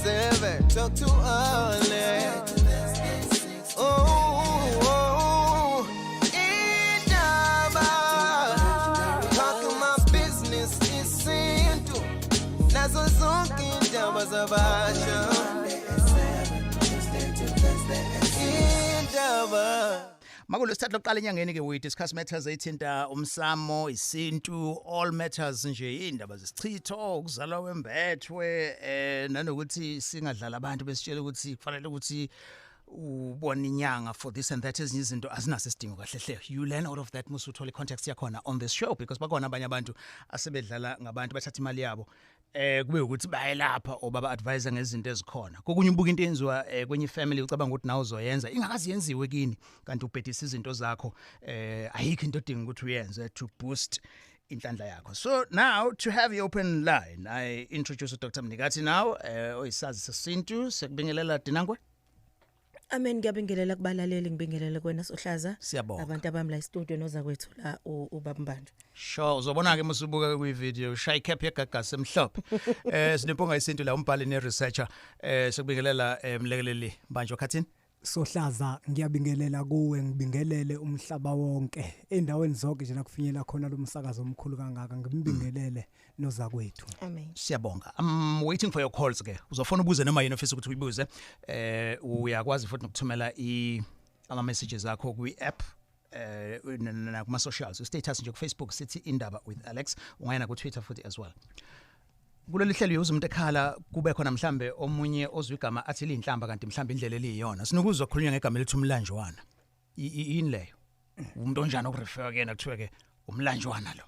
7, talk to Alex. Oh, indaba. Talk my business isintu. Nazo zonke indaba zabasha. Indaba. Makulesithathu lokuqala enyangeni ke, we discuss matters ethinta umsamo, isintu, all matters nje, indaba zesichitho, ukuzalwa wembethwe, nanokuthi singadlala abantu besitshela ukuthi kufanele ukuthi ubone inyanga for this and that. Ezinye izinto azinaso isidingo kahle hle. You learn out of that musuthola context yakhona on this show, because bakhona abanye abantu asebedlala ngabantu, bathatha imali yabo, kube ukuthi bayelapha or baba advise ngezinto ezikhona. Kokunye ubuka into eyenziwa kwenye family, ucabanga ukuthi nawe uzoyenza ingakazi yenziwe kini, kanti ubhedisa izinto zakho. Ayikho into odinga ukuthi uyenze to boost inhlanhla yakho. So now to have the open line, I introduce Dr Mnikathi now, oyisazi sesintu. Sekubingelela, Dinangwe. Amen, ngiyabingelela kubalaleli, ngibingelele kuwena Sohlaza. Siyabonga. Abantu abami la studio noza kwethu la ubabambanje. Sure, uzobona ke musubuka kwi video shay cap yegagasi emhlophe. Sinempunga yesintu la, umbhali ne researcher. Sekubingelela, mlekeleli Mbanjwa Khathini. Sohlaza, ngiyabingelela kuwe, ngibingelele umhlaba wonke endaweni zonke nje lakufinyela khona lo msakazo omkhulu kangaka, ngimbingelele nozakwethu. Amen. Siyabonga. I'm waiting for your calls ke. Uzofona ubuze noma yini ofisa ukuthi uyibuze. Uyakwazi futhi nokuthumela i ama messages akho kwi app na kuma socials. Status nje ku Facebook sithi Indaba with Alex. Ungayena ku Twitter futhi as well. Kuleli hlelo uyoza umuntu ekhala, kube khona mhlambe omunye ozwa igama athi linhlamba, kanti mhlambe indlela eliyiyona. Sinokuzwa khulunywa ngegama elithi umlanjwana. Yini leyo? Umuntu onjani okurefer kuyena kuthiwe ke umlanjwana lo?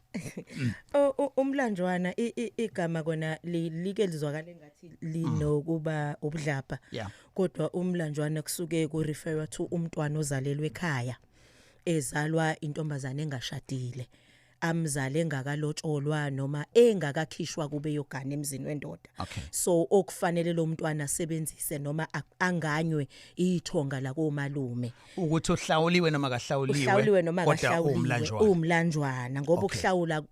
Umlanjwana, igama kona like lizwakala engathi linokuba ubudlapha. Kodwa umlanjwana kusuke ku refer to umntwana ozalelwe ekhaya. Ezalwa intombazane engashadile, amzale engakalotsholwa noma engakakhishwa kube yogana emzini wendoda. So okufanele lo mntwana asebenzise noma anganywe ithonga la komalume. Ukuthi uhlawuliwe noma kahlawuliwe? Uhlawuliwe noma kodwa kahlawuliwe. Umlanjwana. Umlanjwana, ngoba ukuhlawula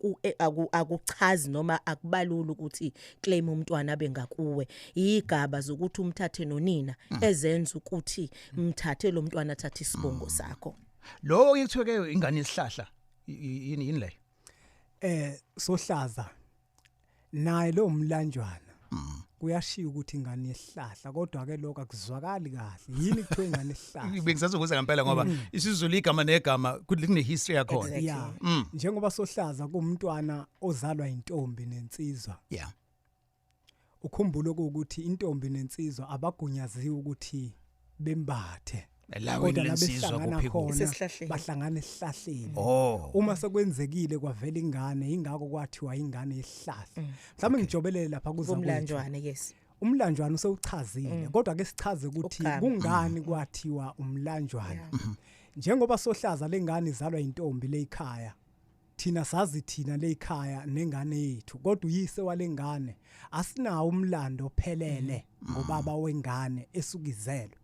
akuchazi noma akubalula ukuthi claim umntwana abe ngakuwe. Igaba zokuthi umthathe nonina ezenza ukuthi mthathe lo mntwana, athathe isibongo sakho. Lo kuthiwe ke ingane isihlahla, yini leyo? Sohlaza, naye lo mlanjwana kuyashiya ukuthi ingane yesihlahla, kodwa ke lokho akuzwakali kahle, yini kuthiwa ingane yesihlahla? Bengisazokuza ngempela, ngoba isiZulu igama negama kune history yakhona. Ya, njengoba Sohlaza kumntwana ozalwa intombi nensizwa, ukhumbule ukuthi intombi nensizwa abagunyaziwe ukuthi bembathe. Elawini Kodwa la lensizwa behlangana kuphi kuphi? khona, Isesihlahleni. bahlangana esihlahleni. Uma sekwenzekile kwavela ingane, ingakho kwathiwa ingane yesihlahla. Mhlawumbe ngijobelele lapha kuza kwethu. Kumlanjwana, yes. Umlanjwana usewuchazile, kodwa ke sichaze ukuthi Ukugama. kungani kwathiwa umlanjwana. Njengoba Sohlaza lengane izalwa intombi leyikhaya, thina sazi thina leyikhaya nengane yethu, kodwa uyise walengane asinawo umlando ophelele ngobaba wengane esukizelwe.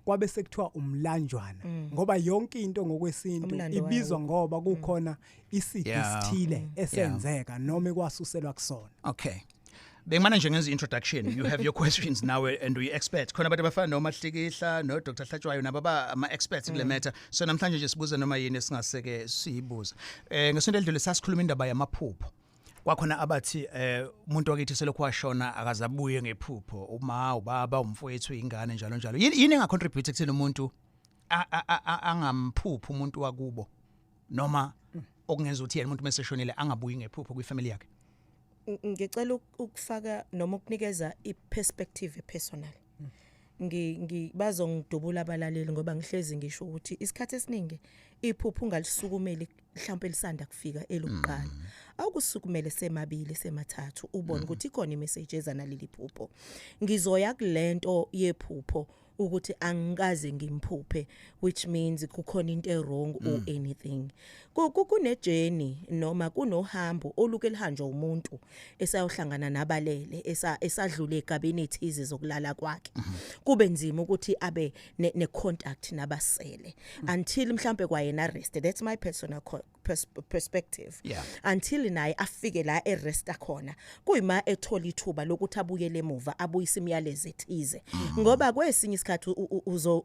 Kwabe sekuthiwa umlanjwana ngoba yonke into ngokwesintu Umlando wayo. ibizwa ngoba kukhona isigi esithile esenzeka noma kwasuselwa kusona. Okay. Bengimana nje ngenza introduction. You have your questions now and we expert. Khona abantu abafana noMahlikihla no Dr Hlatshwayo nabo ba ama experts kule matter. So namhlanje nje sibuza noma yini esingaseke siyibuza. Ngesonto edlule sasikhuluma indaba yamaphupho. Kwakhona abathi umuntu wakithi selokhu washona akazabuye ngephupho. Uma ubaba, umfowethu, ingane, njalo njalo. Yini enga contribute ekutheni umuntu angamphuphi umuntu wakubo, noma okungenza ukuthi yena umuntu meseshonile angabuyi ngephupho kwifamily yakhe? Ngicela ukufaka noma ukunikeza iperspective personal. Ngi ngi bazongidubula abalaleli, ngoba ngihlezi ngisho ukuthi isikhathi esiningi iphupho ungalisukumeli mhlawumbe lisanda kufika elokuqala. Awukusukumele semabili, semathathu, ubone ukuthi ikhona imessage eza naleli phupho. Ngizoya kulento yephupho ukuthi angikaze ngimphuphe, which means kukhona into ewrong or anything. Kune journey noma kunohambo oluke lihanjwa umuntu esayohlangana nabalele esadlule egabeni ethize zokulala kwakhe. Kube nzima ukuthi abe ne contact nabasele until mhlambe kwayena rest. That's my personal perspective until naye afike la eresta khona, kuyima ethola ithuba lokuthi abuyele emuva, abuyise imiyalezo ethize. Ngoba kwesinye isikhathi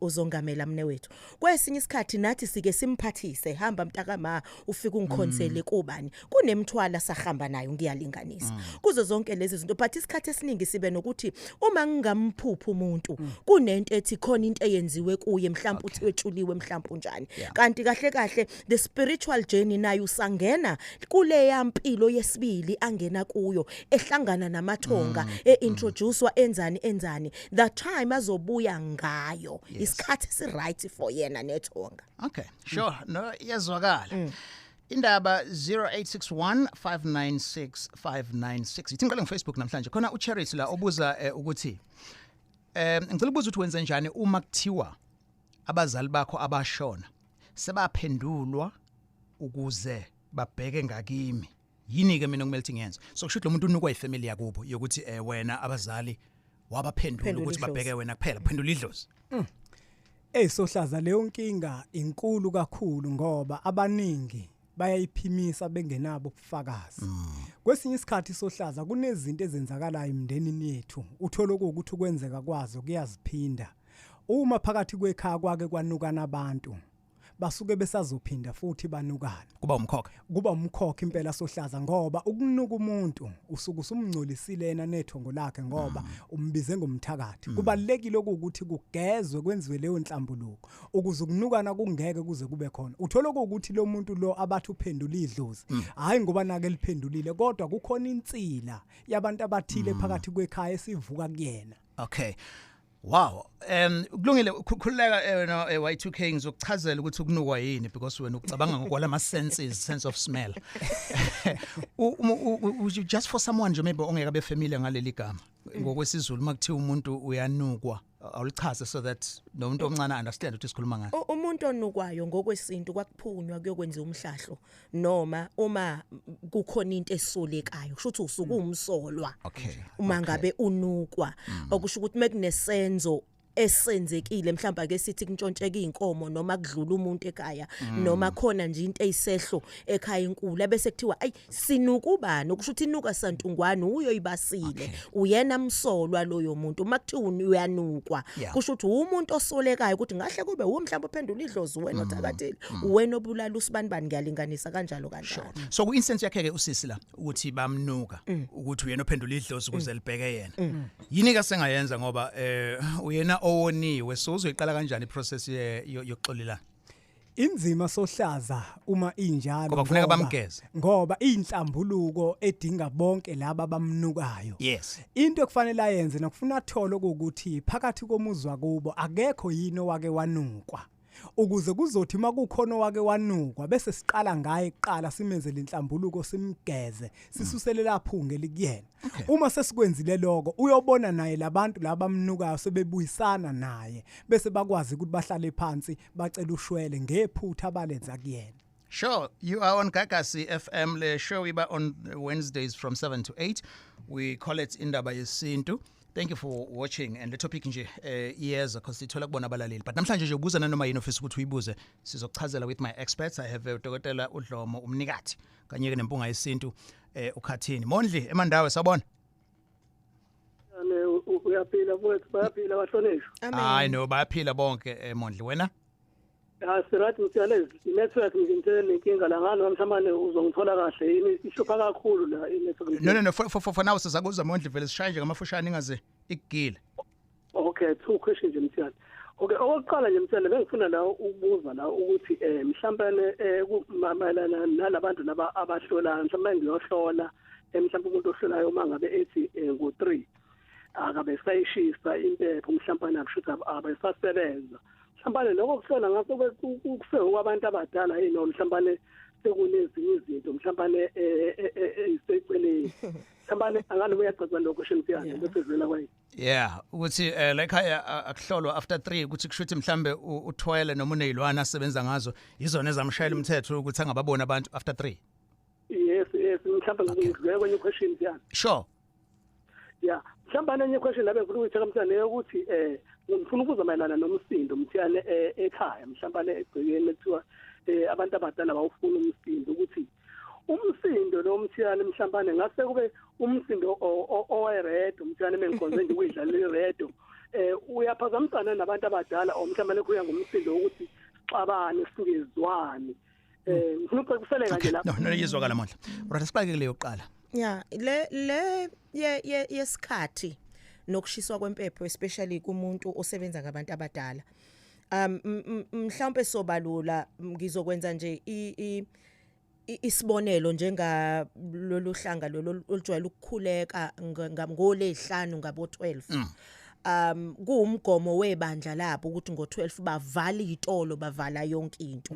uzongamela mne wethu, kwesinye isikhathi nathi sike simphathise, hamba mntakama ufike ungikhonsele kubani, kunemthwala sahamba nayo, ngiyalinganisa kuzo zonke lezi zinto. But isikhathi esiningi sibe nokuthi uma ngingamphupha umuntu, kunento ethi khona into eyenziwe kuye, mhlawumbe uthi wetshuliwe, mhlawumbe unjani. Kanti kahle kahle the spiritual journey nayo usangena kuleya mpilo yesibili angena kuyo, ehlangana namathonga, eintroducewa, enzani enzani, the time azobuya ngayo, isikhathi si right for yena nethonga. Okay, sure. No, iyazwakala. Indaba 0861 596 596. Ithi ngiqale ngeFacebook namhlanje. Khona uCharity la obuza ukuthi ngicela ukubuza ukuthi wenze njani uma kuthiwa abazali bakho abashona sebaphendulwa ukuze babheke ngakimi. Yini ke mina okumele ukuthi ngiyenze? So kusho ukuthi lo muntu unukwa ifamily yakubo yokuthi wena abazali wabaphendula Phendula ukuthi idlozi. Babheke wena kuphela, phendula idlozi. Eyisohlaza leyo nkinga inkulu kakhulu ngoba abaningi bayayiphimisa bengenabo ubufakazi. Kwesinye isikhathi, sohlaza, kunezinto ezenzakalayo emndenini yethu, uthola ukuthi kwenzeka kwazo kuyaziphinda. Uma phakathi kwekhaya kwake kwanukana abantu, basuke besazophinda futhi banukana. Kuba umkhokha. Kuba umkhokha impela, sohlaza, ngoba ukunuka umuntu usuke usumngcolisile yena nethongo lakhe ngoba umbize ngomthakathi. Kubalekile ukuthi kugezwe, kwenziwe leyo nhlambuluko ukuze ukunukana kungeke kuze kube khona. Uthola ukuthi lo muntu lo abathi uphendula idlozi, hayi ngoba nake liphendulile, kodwa kukhona insila yabantu abathile phakathi kwekhaya esivuka kuyena. Okay. Wow. Kulungile, khululeka no Y2K, ngizokuchazela ukuthi ukunukwa yini because wena ucabanga ngokwala ama senses, sense of smell. Just for someone nje maybe ongeke abe familiar ngaleli gama. NgokwesiZulu makuthiwa umuntu uyanukwa, awulichaze so that nomuntu omncane understand ukuthi sikhuluma ngani. Umuntu onukwayo ngokwesintu kwakuphunywa kuyokwenziwa umhlahlo noma uma kukhona into esolekayo, kusho ukuthi usuke umsolwa. Uma ngabe unukwa, okusho ukuthi mekunesenzo esenzekile, mhlawumbe ake sithi kuntshontsheka inkomo noma kudlula umuntu ekhaya noma khona nje into eyisehlo ekhaya enkulu, bese kuthiwa ayi, sinukubani, okusho ukuthi inuka santungwane uyoyibasile, uyena msolwa loyo muntu. Uma kuthiwa uyanukwa, kusho ukuthi umuntu osolekayo ukuthi ngahle kube umhlawumbe ophendula idlozi, wena othakathile, wena obulala usibanibani, ngiyalinganisa kanjalo kanjalo. So ku instance yakhe ke usisi la ukuthi bamnuka ukuthi uyena ophendula idlozi ukuze libheke yena. Yini ke sengayenza ngoba uyena owoniwe, so uzoyiqala kanjani iprocess yokuxolelana? Inzima, sohlaza, uma injalo Ngoba kufuneka bamgeze. Ngoba inhlambuluko edinga bonke laba abamnukayo. Into ekufanele ayenze nokufuna athole ukuthi phakathi komuzwa kubo akekho yini owake wanukwa, ukuze kuzothi makukhona owake wanukwa bese siqala ngaye kuqala, simenzele inhlambuluko, simgeze, sisusele laphunge likuyena. Uma sesikwenzile lokho, uyobona naye labantu laba abamnukayo sebebuyisana naye, bese bakwazi ukuthi bahlale phansi bacela ushwele ngephutha abalenza kuyena. Sure, you are on Gagasi FM. Le show iba on Wednesdays from 7 to 8. We call it Indaba Yesintu. Thank you for watching, and the topic nje iyeza because sithola kubona abalaleli. But namhlanje nje ubuza nanoma yini ofisa ukuthi uyibuze, sizokuchazela with my experts. I have Dr. uDlomo umnikathi kanye ke nempunga yesintu ukhathini. Mondli emandawe, sabona. Ane uyaphila mfowethu, bayaphila bahlonishwa. Hayi no, bayaphila bonke Mondli, wena? Ya, sirathi mthiyane, i-network ngintele nenkinga la ngalo, mhlawumbe uzongithola kahle yini, ihlupha kakhulu la i-network. No, for now sizakuza Mondli, vele sishaye nje ngamafushane ingaze ikugile. Okay, two questions nje, Mthiyane. Okay, okokuqala nje, Mthiyane, bengifuna la ukubuza la ukuthi mhlawumbe mayelana nalabantu laba abahlolayo, mhlawumbe ngiyohlola, mhlawumbe umuntu ohlolayo uma ngabe ethi ngo3 akabe sayishisa impepho, mhlawumbe akusho ukuthi abe sasebenza. Mhlawumbe lokho kuhlola ngakho kufeke kwabantu abadala yini, noma mhlawumbe sekunezinye izinto mhlawumbe eziseceleni? Mhlawumbe angani uyacaca lokho, Shemthiyane, bese dlula kwayi. Yeah, ukuthi la ekhaya akuhlolwa after 3, ukuthi kusho ukuthi mhlambe uthwele noma unezilwane asebenza ngazo, izona ezamshayela umthetho ukuthi angababona abantu after 3. Yes, mhlawumbe ngidlule kwenye question, Mthiyane. Sure. Yeah, mhlawumbe enye question la bengifuna ukuyitshela, Mthiyane, ukuthi ngifuna ukubuza mayelana nomsindo, Mthiyane, ekhaya, mhlawumbe egcekeni kuthiwa Abantu abadala bawufuna umsindo, ukuthi umsindo lo Mthiyane mhlawumbe ngase kube umsindo oweredo Mthiyane, mengikhonze nje ukuyidlalela iredo, uyaphazamisana nabantu abadala, or mhlawumbe kuya ngomsindo ukuthi sixabane, singezwani. Ngifuna ukucaciseleka nje lapho. No, yizwakala, Mondla. Right, siqale kuleyo yokuqala. Yeah, le yesikhathi nokushiswa kwempepho, especially kumuntu osebenza ngabantu abadala. Mhlawumbe sobalula, ngizokwenza nje isibonelo njenga lolu hlanga lolu olujwayele ukukhuleka ngolesihlanu ngabo 12. Kuwumgomo webandla labo ukuthi ngo12 bavala izitolo, bavala yonke into.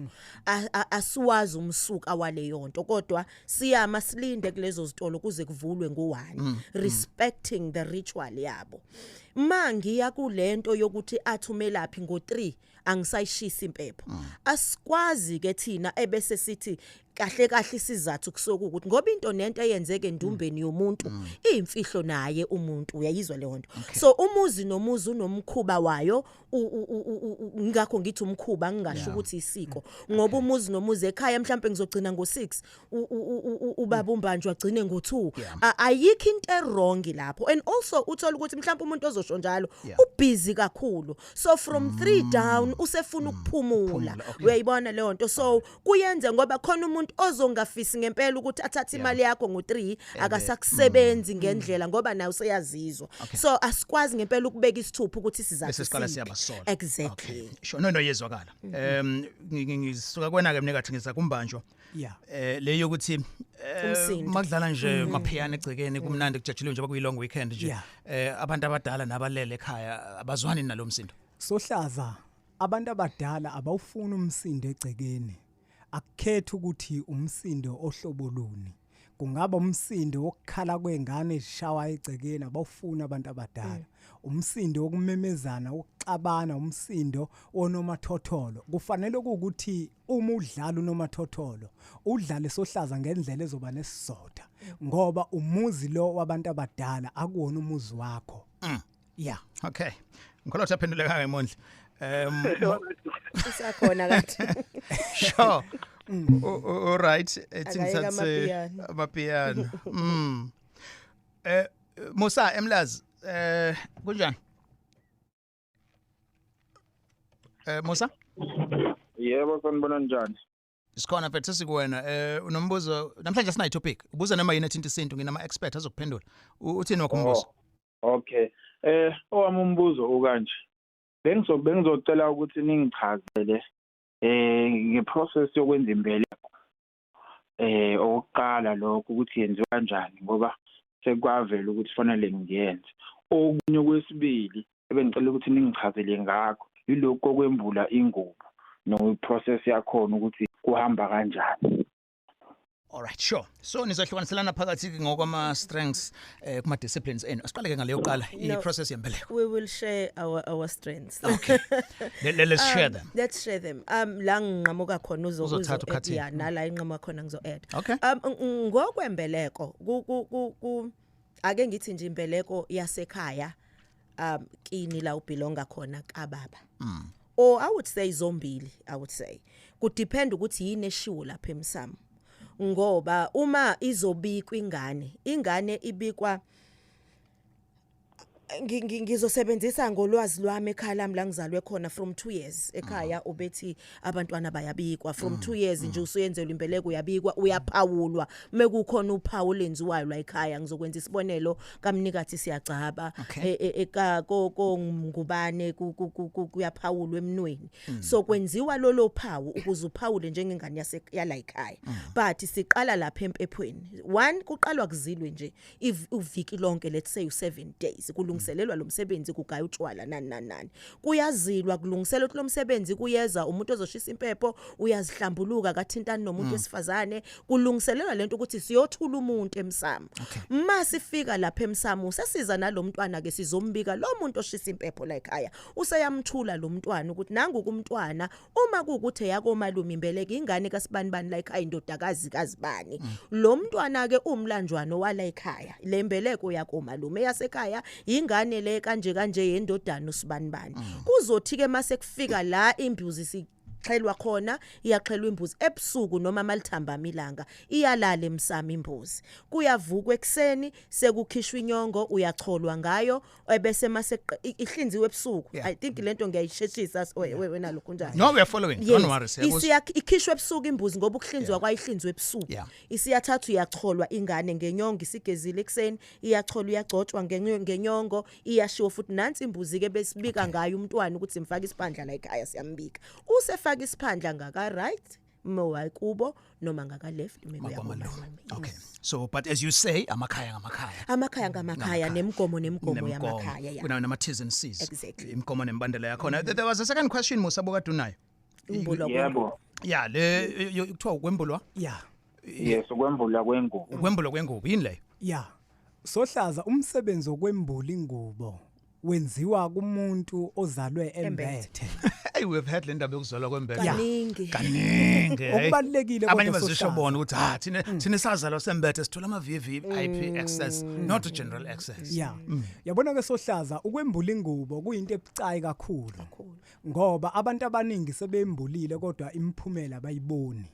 Asiwazi umsuka waleyo nto, kodwa siyama silinde kulezo zitolo kuze kuvulwe ngo1, respecting the ritual yabo. Mangiya kulento yokuthi athi umelaphi ngo3 angisayishisa impepho, asikwazi ke thina ebese sithi kahle kahle isizathu kusoka ukuthi ngoba into nento eyenzeke endumbeni yomuntu iyimfihlo naye umuntu, uyayizwa leyo nto? So umuzi nomuzi unomkhuba wayo. Ngakho ngithi umkhuba, ngingasho ukuthi isiko, ngoba umuzi nomuzi ekhaya mhlawumbe ngizogcina ngo6, ubaba umbanjwa agcine ngo2. Ayikho into e-wrong lapho, and also uthola ukuthi mhlawumbe umuntu ozosho njalo ubusy kakhulu, so from 3 down usefuna ukuphumula. Phumula, okay. Uyayibona leyo nto? So kuyenze ngoba khona umuntu ozongafisi ngempela ukuthi athathe imali yakho ngo3, akasakusebenzi ngendlela ngoba naye useyazizwa. So asikwazi ngempela ukubeka isithupha ukuthi sizathu Bese siqala siphi. siyabasola. Exactly. Okay. Sure, no, yezwakala. Ngisuka kwena ke mnikathi, ngiza kumbanjwa. Le yokuthi Umsindo. Makudlala nje maphiyana egcekeni, kumnandi, kujatshuliwe nje, kuyi long weekend nje. Abantu abadala nabalele ekhaya abazwani nalomsindo. Sohlaza, abantu abadala abawufuni umsindo egcekeni. Akukhethi ukuthi umsindo ohlobo luni. Kungaba umsindo wokukhala kwengane ezishawa egcekeni, abawufuni abantu abadala. Umsindo wokumemezana, wokuxabana, umsindo wonomathotholo. Kufanele ukuthi uma udlala unomathotholo, udlale, sohlaza, ngendlela ezoba nesizotha, ngoba umuzi lo wabantu abadala, akuwona umuzi wakho. Yeah. Okay. Ngikholwa ukuthi aphenduleka ke, Mondli. Isakhona kathi. Sure. All right, ethi Akayeke ngithathe amapiano. Amapiano. Musa Emlazi, kunjani? Musa? Yebo, sanibona, njani? Sikhona mfethu, sikuwena. Unombuzo namhlanje, asinayo topic. Ubuza noma yini ethinta isintu, nginama expert azokuphendula. Uthini wakho umbuzo? Oh, okay. Owami umbuzo ukanje. Bengizocela ukuthi ningichazele ngeprocess yokwenza imbeleko. Okokuqala lokho ukuthi yenziwa kanjani, ngoba sekwavela ukuthi fanele ngiyenze. Okunye kwesibili ebengicela ukuthi ningichazele ngakho yilokhu kokwembula ingubo no process yakhona, ukuthi kuhamba kanjani. Alright, sure. So nizohlukaniselana phakathi ngokwama strengths kuma disciplines enu. Asiqale ke ngaleyo qala, No. i process yembeleko. We will share our strengths. Okay. Let's share them. Let's share them. La nginqamuka khona uzo Uzothatha ukhathini. Yeah, nala inqamuka khona ngizo add. Okay. Ngokwembeleko ku ake ngithi nje imbeleko yasekhaya, kini la ubelonga khona kababa. Or I would say zombili, I would say. Ku depend ukuthi yini eshiwo lapha emsamo. Ngoba uma izobikwa ingane, ingane ibikwa, ngizosebenzisa ngolwazi lwami ekhaya lami la ngizalwe khona, from 2 years ekhaya ubethi abantwana bayabikwa from 2 years nje, usuyenzelwa imbeleko, uyabikwa, uyaphawulwa, mekukhona uphawu lenziwayo la ekhaya. Ngizokwenza isibonelo kamnikathi, siyagcaba, eka ko ngubane, kuyaphawulwa emnweni, so kwenziwa lolo phawu ukuze uphawule njengengane yase yala ekhaya. But siqala lapha empephweni, one, kuqalwa kuzilwe nje uviki lonke, let's say u7 days, kulungiselelwa lo msebenzi, kugaya utshwala, nani nani nani, kuyazilwa, kulungiselwa ukuthi lo msebenzi kuyeza umuntu ozoshisa impepho, uyazihlambuluka, kathintani nomuntu wesifazane, kulungiselelwa lento ukuthi siyothula umuntu emsamo. Masifika lapha emsamo, sesiza nalomntwana ke, sizombika lo muntu oshisa impepho la ekhaya, useyamthula lo mntwana ukuthi nangu kumntwana, uma kuukuthi yakomalume imbeleke, ingane kaSibanibani la ekhaya, indodakazi kazibani. Lo mntwana ke umlanjwana wala ekhaya, le mbeleko yakomalume yasekhaya, ingane le kanje kanje, yendodana uSibanibani. Kuzothi ke mase kufika la imbuzi si Xhelwa khona, iyaxhelwa imbuzi ebusuku noma malithambama ilanga, iyalala emsamo imbuzi. Kuyavukwa ekuseni, sekukhishwa inyongo, uyacholwa ngayo, ebese mase ihlinziwe ebusuku. I think lento ngiyayisheshisa wena lokho njalo. No, we are following. Don't worry, siyakuzwa. Ikhishwa ebusuku imbuzi ngoba ukuhlinzwa kwayihlinzwe ebusuku. Isiyathathwa, iyacholwa ingane ngenyongo, isigezile ekuseni, iyacholwa, iyagcotshwa ngenyongo, iyashiwo futhi nansi imbuzi ke besibika ngayo umntwana ukuthi simfaka isiphandla la ekhaya, siyambika. Usefaka isiphandla ngaka right mowa kubo noma ngaka left meme. Makwamalume. Okay, so but as you say, amakhaya ngamakhaya. Amakhaya ngamakhaya, nemigomo nemigomo yamakhaya, yeah. Kuna nama T's and C's. Exactly. Imigomo nemibandela yakhona. There was a second question, Musa Bokadunayo. Imbulwa. Yebo. Yeah, le kuthiwa ukwembulwa. Yes, ukwembulwa kwengubo. Ukwembulwa kwengubo yini leyo? Ya. Sohlaza, umsebenzi wokwembula ingubo wenziwa kumuntu ozalwe embethe. Hey, we've had le ndaba yokuzalwa kwembethe. Kaningi. Kaningi, hey. Okubalulekile Abanye kodwa, bazisho Sohlaza. bona ukuthi ha thina sazalwa sembethe, sithola ama VVIP access, not general access. Ya. Yabona ke Sohlaza, ukwembula ingubo kuyinto ebucayi kakhulu. Ngoba abantu abaningi sebembulile kodwa imiphumela bayiboni.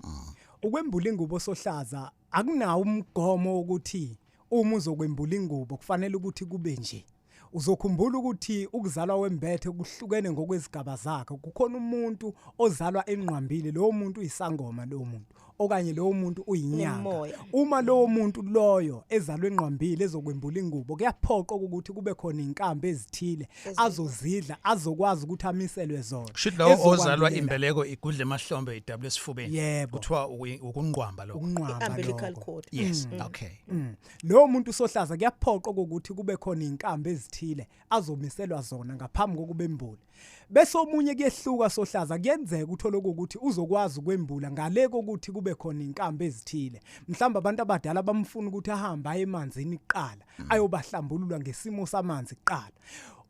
Ukwembula ingubo, Sohlaza, akunawo umgomo ukuthi uma uzokwembula ingubo kufanele ukuthi kube nje. Uzokhumbula ukuthi ukuzalwa wembethe kuhlukene ngokwezigaba zakhe. Kukhona umuntu ozalwa enqwambile, lowo muntu uyisangoma lowo muntu, okanye lowo muntu uyinyanga. Unemoya. Uma lowo muntu loyo ezalwe enqwambile ezokwembula ingubo, kuyaphoqa ukuthi kube khona inkambi ezithile azozidla, azokwazi ukuthi amiselwe zona. Shuthi lawo ozalwa Ezokwandulela imbeleko igudle emahlombe, idabule esifubeni. Yebo. Kuthiwa ukunqwamba lokho. Ukunqwamba Umbilical lokho. cord. Yes, okay. Lowo muntu, Sohlaza, kuyaphoqa ukuthi kube khona inkambi ezithile azomiselwa zona ngaphambi kokuba embule. Bese omunye kuyehluka, Sohlaza, kuyenzeka uthole ukuthi uzokwazi ukwembula ngale kokuthi kube khona inkambi ezithile. Mhlawumbe abantu abadala bamfuna ukuthi ahambe aye emanzini kuqala, ayobahlambulula ngesimo samanzi kuqala.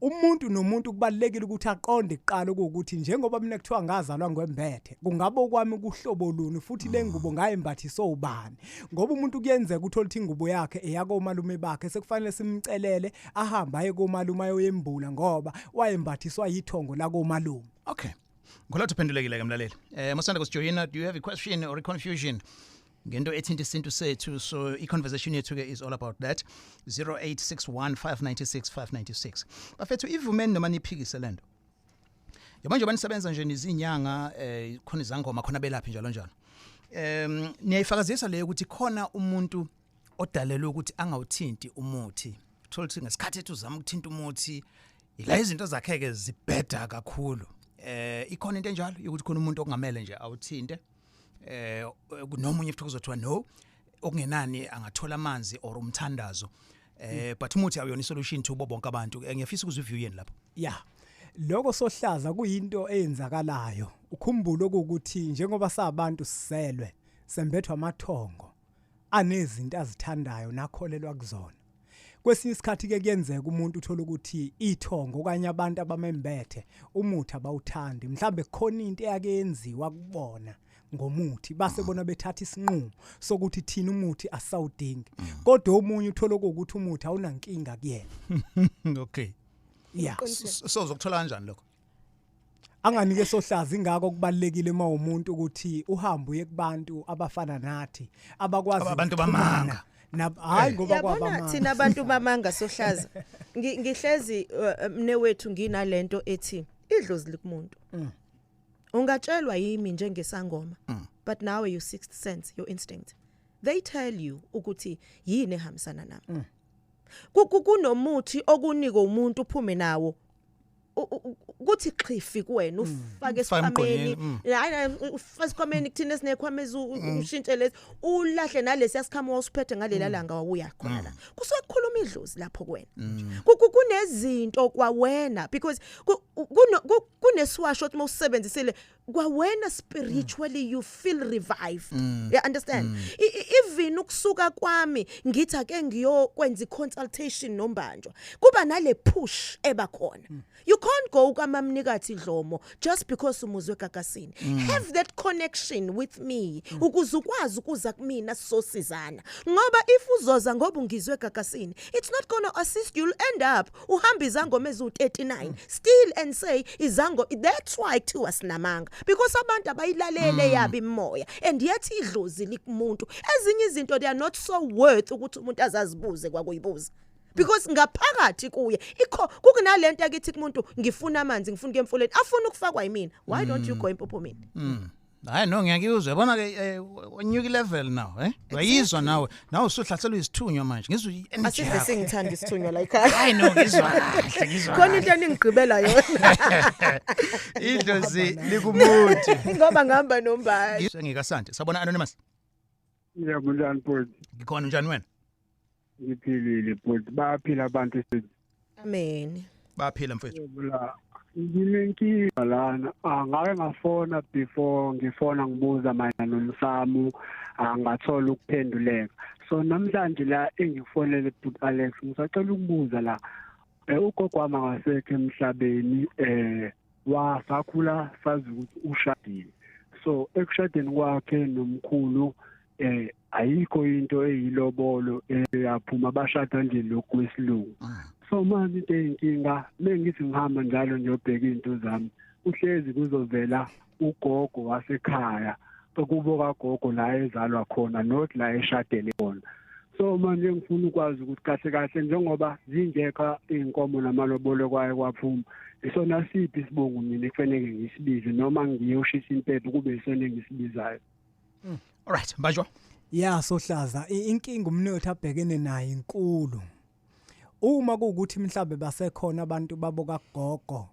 Umuntu nomuntu kubalekile ukuthi aqonde kuqala ukuthi njengoba mina kuthiwa ngazalwa ngwembethe, kungabe okwami kuhlobo luni, futhi le ngubo ngayembathiswa ubani, ngoba umuntu kuyenzeka uthola ukuthi ingubo yakhe eyakomalume bakhe, sekufanele simcelele ahambe aye komalume ayoyembula ngoba wayembathiswa yithongo lakomalume. Okay. Ngolothu phendulekile ke mlaleli. Musanda kusijoyina, do you have a question or a confusion ngento ethinta isintu sethu? So i conversation yethu ke is all about that. 0861596596. Bafethu, ivumeni noma niphikise lento. Yabo nje banisebenza nje nizinyanga, khona izangoma, khona belaphi, njalo njalo. Niyayifakazisa leyo ukuthi khona umuntu odalelwe ukuthi angawuthinti umuthi. Uthola ukuthi ngesikhathi ethi uzama ukuthinta umuthi, ila izinto zakhe ke zibheda kakhulu. Ikhona into enjalo ukuthi khona umuntu okungamele nje awuthinte. Nomunye futhi kuzothiwa no, okungenani angathola amanzi or umthandazo. But umuthi awuyona isolution to bonke abantu. Ngiyafisa ukuzwa iview yeni lapho. Ya. Lokho, Sohlaza, kuyinto eyenzakalayo. Ukhumbule ukuthi njengoba sabantu siselwe, sembethwa amathongo anezinto azithandayo nakholelwa kuzona. Kwesinye isikhathi ke kuyenzeka umuntu uthola ukuthi ithongo okanye abantu abamembethe umuthi abawuthandi, mhlambe kukhona into eyake yenziwa kubona ngomuthi, base bona bethatha isinqumo sokuthi thina umuthi asawudingi, kodwa omunye uthola ukuthi umuthi awunankinga kuyena. Okay. Yeah. So uzokuthola kanjani lokho? Anganike, Sohlaza, ingakho kubalekile uma umuntu ukuthi uhambe uye kubantu abafana nathi abakwazi Abantu ukuxhumana bamanga. Hayi ngoba Yabona kwabamanga. thina abantu bamanga, Sohlaza. Ngihlezi mnewethu nginalento ethi idlozi likumuntu. Ungatshelwa yimi njengesangoma, but now your sixth sense, your instinct, they tell you ukuthi yini ehambisana nami. Kunomuthi okunika umuntu uphume nawo kuthi xhifi kuwena, ufake Ufake esikhwameni. emgqonyeni, Hayi hayi, ufake esikhwameni kuthina esinekhwama ushintshe lesi, ulahle nalesi yasikhama wawusiphethe ngalela langa wawuya khona la. Kusuke kukhuluma idlozi lapho kuwena. Kunezinto kwawena because kunesiwasho othi mawusebenzisile kwawena spiritually you feel revived, you understand? Even ukusuka kwami ngithi ake ngiyokwenza i-consultation nombanjwa, kuba nale push eba khona. You can't go kamamnikathi Dlomo just because umuzwe egagasini. Have that connection with me ukuze ukwazi ukuza kumina sisosizana, ngoba if uzoza ngoba ungizwe egagasini, it's not going to assist you. You'll end up uhamba izangoma eziwu-39 still and say izango. That's why kuthiwa sinamanga. Because abantu abayilalele yabo imoya, and yet idlozi likumuntu. Ezinye izinto, they are not so worth ukuthi umuntu azazibuze kwakuyibuza, because ngaphakathi kuye ikho kukunalento akithi kumuntu, "Ngifuna amanzi, ngifuna ukuya emfuleni," afuna ukufakwa yimina. Why don't you go empophomeni? Hayi no, ngiyakuzwa, yabona ke, wenyuka level now, eh, uyayizwa nawe, nawe usuhlaselwa isithunywa manje, ngizwa i-energy Asive yakho. singithanda isithunywa la ekhaya. Hayi no, ngizwa kahle, ngizwa Khona into kahle. eningigqibela yona. Idlozi likumuntu. Ngoba ngihamba nombali. Ngizwe ngikasante. Sabona, anonymous. Yebo, njani bhuti? Ngikhona, njani wena? Ngiphilile bhuti, bayaphila abantu. Amen. Baphila, mfethu. Yebo, la nginenkinga lana. Ngake ngafona before, ngifona ngibuza mayelana nomsamo, angathola ukuphenduleka. So namhlanje la engikufonele, bhuti Alex, ngisacela ukubuza la. Ugogo wami angasekho emhlabeni, wasakhula sazi ukuthi ushadile. So ekushadeni kwakhe nomkhulu, ayikho into eyilobolo eyaphuma, bashada nje lokhu kwesilungu. So manje into eyinkinga, mengithi ngihamba njalo ngiyobheka izinto zami, uhlezi kuzovela ugogo wasekhaya, kubo kagogo la ezalwa khona, not la eshadele khona. So manje ngifuna ukwazi ukuthi kahle kahle, njengoba zingekho iy'nkomo namalobolo kwaye kwaphuma, isona siphi isibongo mina ekufanele ngisibize, noma ngiyoshisa impepho kube isona engisibizayo? Alright, mbanjwa. Ya, sohlaza, inkinga umnotho abhekene nayo inkulu. Uma kuwukuthi mhlambe basekhona abantu babo kagogo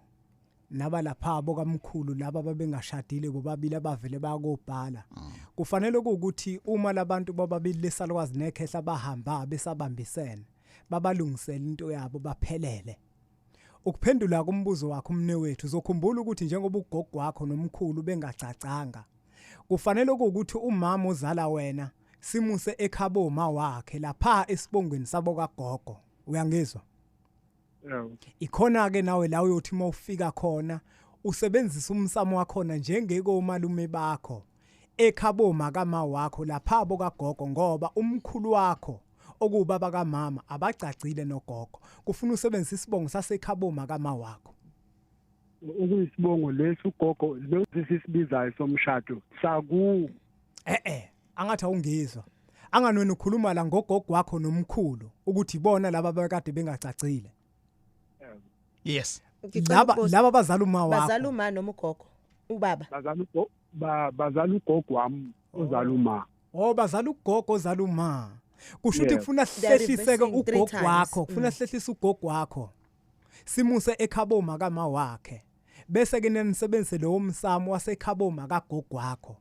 nabalapha abo kamkhulu, laba babengashadile bobabili, abavele bayakobhala, kufanele ukuthi uma labantu bobabili lesalukwazi nekhehla bahamba besabambisene, babalungisela into yabo baphelele. Ukuphendula kumbuzo wakho, umnewethu, uzokhumbula ukuthi njengoba ugogo wakho nomkhulu bengacacanga, kufanele ukuthi umama ozala wena simuse ekhabo ma wakhe lapha esibongweni sabo kagogo. Uyangizwa? Yebo. Ikhona ke nawe la uyothi mawufika khona usebenzisa umsamo wakhona njengekomalume bakho ekhabo makama wakho lapha bo kagogo, ngoba umkhulu wakho okubaba kamama abacacile nogogo. Kufuna usebenzisa isibongo sasekhabo makama wakho. Okuyisibongo lesi ugogo lesi sisibizayo somshado saku Eh, angathi awungizwa. Angani wena ukhuluma la ngogogo wakho nomkhulu, ukuthi ibona laba abakade bengacacile. Yes. Ngicela Laba ukubuza, laba bazala uma wakho. Bazala uma noma ugogo, ubaba? Bazala ugogo wami ozala uma. Oh, bazala ugogo ozala uma. Kusho ukuthi Yebo. kufuna They're sihlehlise ke reversing three ugogo times. wakho, kufuna sihlehlise ugogo wakho. Simuse ekhabo makama wakhe. Bese ke nisebenzise lowo msamo wasekhabo makagogo wakho.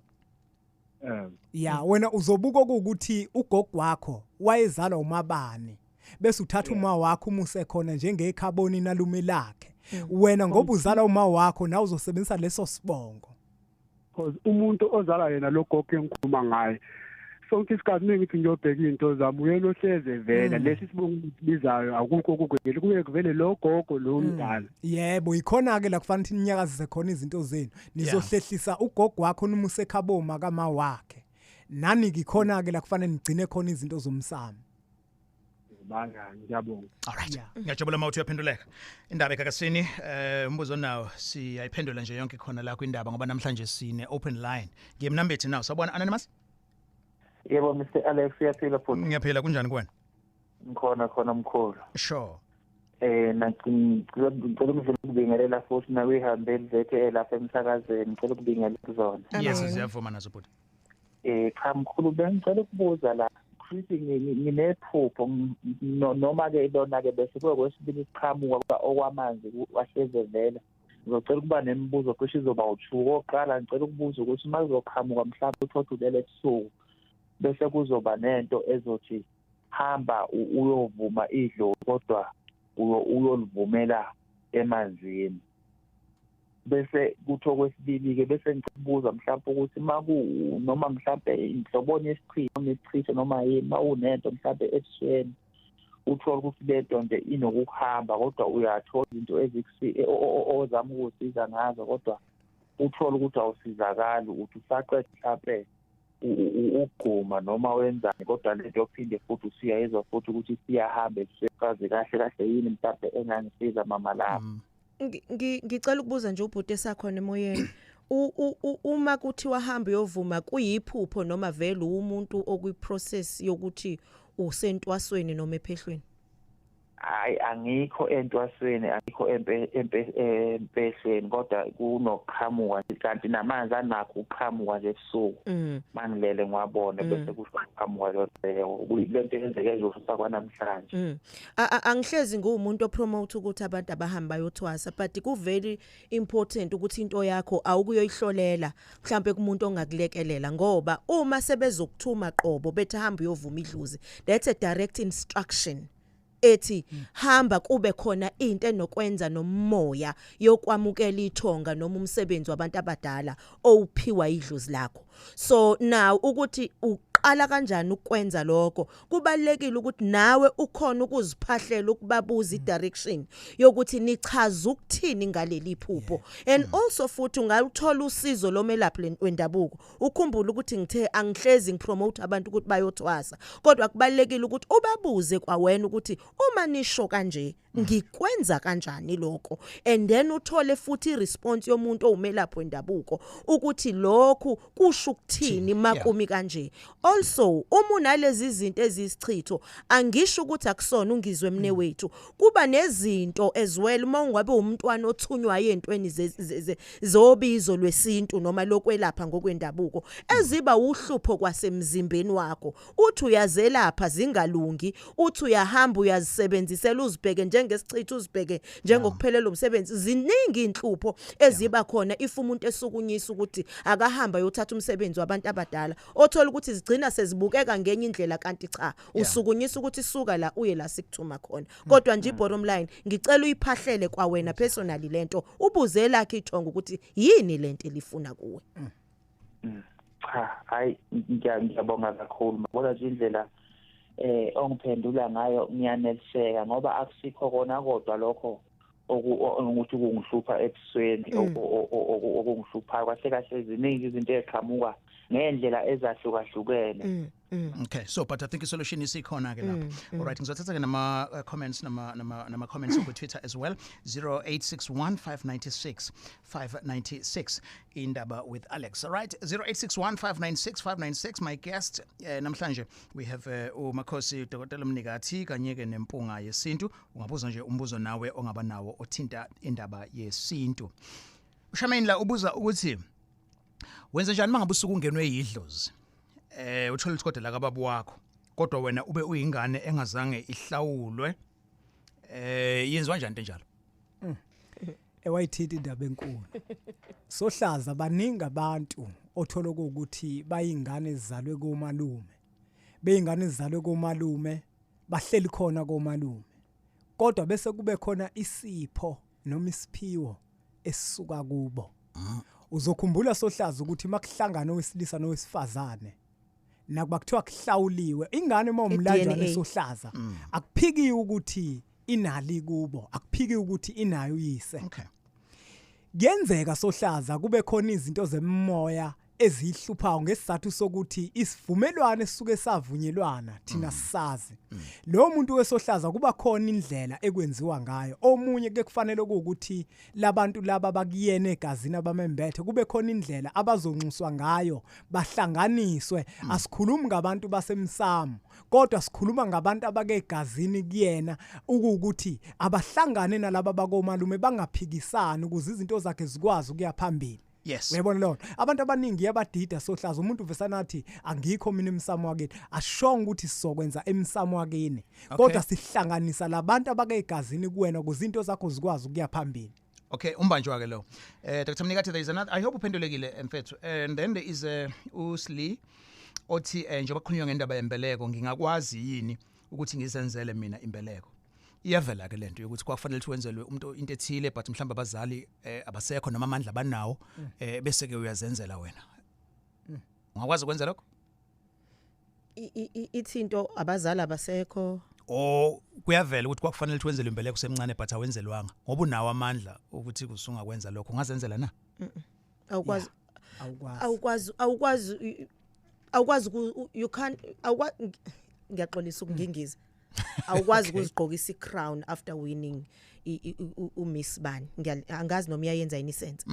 Ya, wena uzobuka ukuthi ugogo wakho wayezalwa umabani. Bese uthatha uma wakho umuse khona njengekhaboni nalume lakhe. Wena ngoba uzala uma wakho, nawe uzosebenzisa leso sibongo. Because umuntu ozala yena lo gogo engikhuluma ngaye, sonke isikhathi mengithi ngiyobheka izinto zami, uyena ohleze evela. Lesi sibongo esibizayo akukho okugwegele, kuye kuvele lo gogo lo mdala. Yebo, ikhona ke la kufanele ukuthi ninyakazise khona izinto zenu. Nizohlehlisa ugogo wakho nimuse ekhabo makama wakhe. Nani ngikhona ke la kufanele nigcine khona izinto zomsamo. Banga, ngiyabonga. Alright. Yeah. Ngiyajabula mawuthi uyaphenduleka. Indaba ekakasini, umbuzo nawo siyayiphendula nje yonke khona la kwindaba, ngoba namhlanje sine open line. Ngiyemnambethi nawo. Sabona, anonymous? Yebo, Mr Alex, uyaphila futhi? Ngiyaphila, kunjani kuwena? Ngikhona khona, mkhulu. Sure. Ngicela ukudlula ukubingelela futhi nakwihambeli zethu elapha emsakazweni, ngicela ukubingelela kuzona. Yes, Amen. siyavuma nazo, bhuti. Cha mkhulu, bengicela ukubuza la futhi, nginephupho, noma ke lona ke bese kuye kwesibili siqhamuka okwamanzi wahleze vela. Ngizocela ukuba nemibuzo, cishe izoba u-two. Okokuqala, ngicela ukubuza ukuthi uma kuzoqhamuka mhlawumbe uthothe ulele ebusuku, bese kuzoba nento ezothi hamba uyovuma idlozi, kodwa uyolivumela emanzini. Bese kuthi okwesibili-ke, bese ngicela mhlawumbe ukuthi maku noma mhlawumbe inhloboni yesichitho noma isichitho noma yini, ma unento mhlawumbe ebusweni, uthole ukuthi lento nje inokuhamba, kodwa uyathola izinto ozama ukusiza ngazo, kodwa uthole ukuthi awusizakali, uthi usaqeda mhlawumbe ugquma noma wenzani, kodwa lento yophinde futhi usuyayizwa futhi ukuthi siyahamba ebusweni. Kaze kahle kahle yini mhlawumbe engangisiza mama lapho? Ngicela ukubuza nje ubhuti esakhona emoyeni. Uma kuthiwa hamba uyovuma, kuyiphupho noma vele umuntu okwi-process yokuthi usentwasweni noma ephehlweni? Hayi, angikho entwasweni, angikho empehlweni, kodwa kunoqhamuka, kanti namanzi anakho uqhamuka nje ebusuku. Mangilele ngiwabone, bese kusho uqhamuka leyo, kuyilento eyenzeke nje ususa kwanamhlanje. Angihlezi nguwumuntu opromote ukuthi abantu abahamba bayothwasa, but ku very important ukuthi into yakho awukuyoyihlolela mhlambe kumuntu ongakulekelela, ngoba uma sebezokuthuma qobo bethi hamba uyovuma idlozi, that's a direct instruction ethi hamba kube khona into enokwenza nomoya yokwamukela ithonga noma umsebenzi wabantu abadala owuphiwa idlozi lakho. So now ukuthi uqala kanjani ukwenza lokho, kubalekile ukuthi nawe ukhona ukuziphahlela, ukubabuza i-direction yokuthi nichaza ukuthini ngaleli phupho. And also futhi ungalithola usizo lomelaphi wendabuko. Ukhumbule ukuthi ngithe angihlezi ngipromote abantu ukuthi bayothwasa, kodwa kubalekile ukuthi ubabuze kwawena ukuthi uma nisho kanje, ngikwenza kanjani lokho, and then uthole futhi iresponse yomuntu owumelaphi wendabuko ukuthi lokhu kusho ukuthini makumi kanje. Also uma unalezi zinto ezisichitho, angisho ukuthi akusona, ungizwe mne wethu, kuba nezinto as well uma ungabe umntwana othunywayo entweni zobizo lwesintu noma lokwelapha ngokwendabuko eziba uhlupho kwasemzimbeni wakho, uthi uyazelapha zingalungi, uthi uyahamba uyazisebenzisela, uzibheke njengesichitho, uzibheke njengokuphelela umsebenzi. Ziningi inhlupho eziba khona if umuntu esukunyisa ukuthi akahamba yothatha umsebenzi wabantu abadala, othola ukuthi zigcina sezibukeka ngenye indlela, kanti cha, usukunyisa ukuthi suka la uye la sikuthuma khona. Kodwa nje bottom line, ngicela uyiphahlele kwawena personally lento, ubuze lakhe ithongo ukuthi yini lento elifuna kuwe. Cha, hayi, ngiyabonga kakhulu. Mabona nje indlela ongiphendula ngayo, ngiyaneliseka, ngoba akusikho kona kodwa lokho ukuthi kungihlupha ebusweni, okungihluphayo kahle kahle. Ziningi izinto eziqhamuka ngendlela ezahlukahlukene. Okay, so but I think isolution isikhona ke lapho. All right, ngizothatha ke nama comments, nama comments ku Twitter as well, 0861 596 596, Indaba with Alex. All right, 0861 596 596. My guest namhlanje we have uMakhosi Dr Mnikathi kanye ke nempunga yesintu. Ungabuza nje umbuzo nawe ongaba nawo othinta indaba yesintu. Ushameni la ubuza ukuthi wenze njani mangabe usuku ungenwe yidlozi, uthola ukuthi kodwa la kababa wakho, kodwa wena ube uyingane engazange ihlawulwe, yenziwa njani into enjalo? Ewayithinta indaba enkulu, sohlaza. Baningi abantu othola ukuthi bayingane ezizalwe komalume, beyingane ezizalwe komalume, bahleli khona komalume, kodwa bese kube khona isipho noma isiphiwo esisuka kubo. Uzokhumbula, sohlaza, ukuthi makuhlangana owesilisa nowesifazane, nakuba kuthiwa kuhlawuliwe ingane uma umlanjwana, I-DNA. Sohlaza, akuphikiwe ukuthi inali kubo, akuphikiwe ukuthi inayo uyise. Kuyenzeka, sohlaza, kube khona izinto zemoya ezihluphayo ngesizathu sokuthi isivumelwano esisuke savunyelwana thina sisazi lo muntu wesohlaza, kuba khona indlela ekwenziwa ngayo. Omunye ke kufanele ukuthi labantu laba bakuyena egazini abamembethe, kube khona indlela abazonxuswa ngayo, bahlanganiswe. Asikhulumi ngabantu basemsamo, kodwa sikhuluma ngabantu abake egazini kuyena, ukuthi abahlangane nalaba bakomalume, bangaphikisani, ukuze izinto zakhe zikwazi ukuya phambili. Uyabona lona, abantu abaningi yabadida, sohlaza. Umuntu uvesana athi angikho mina emsamo wakini. Ashonga ukuthi sizokwenza emsamo wakini, kodwa sihlanganisa labantu abake egazini kuwena ukuze into zakho zikwazi ukuya phambili. Okay, umbanjwa ke lo. Dr Mnikathi, there is another, I hope uphendulekile mfethu. And then there is uSli othi njengoba kukhulunywa ngendaba yembeleko, ngingakwazi yini ukuthi ngizenzele mina imbeleko? Iyavela ke lento yokuthi kwakufanele ukuthi wenzelwe umuntu into ethile, but mhlawumbe abazali abasekho noma amandla banawo, bese ke uyazenzela wena. Ungakwazi ukwenza lokho? Ithi into abazali abasekho. O kuyavela ukuthi kwakufanele ukuthi wenzelwe imbeleko semncane, but awenzelwanga, ngoba unawo amandla ukuthi usungakwenza lokho, ungazenzela na? Awukwazi. Awukwazi. Awukwazi, you can't, ngiyaxolisa ukungingiza, awukwazi ukuzigqokisa icrown after winning uMiss Bani. Angazi noma iyayenza yini sense.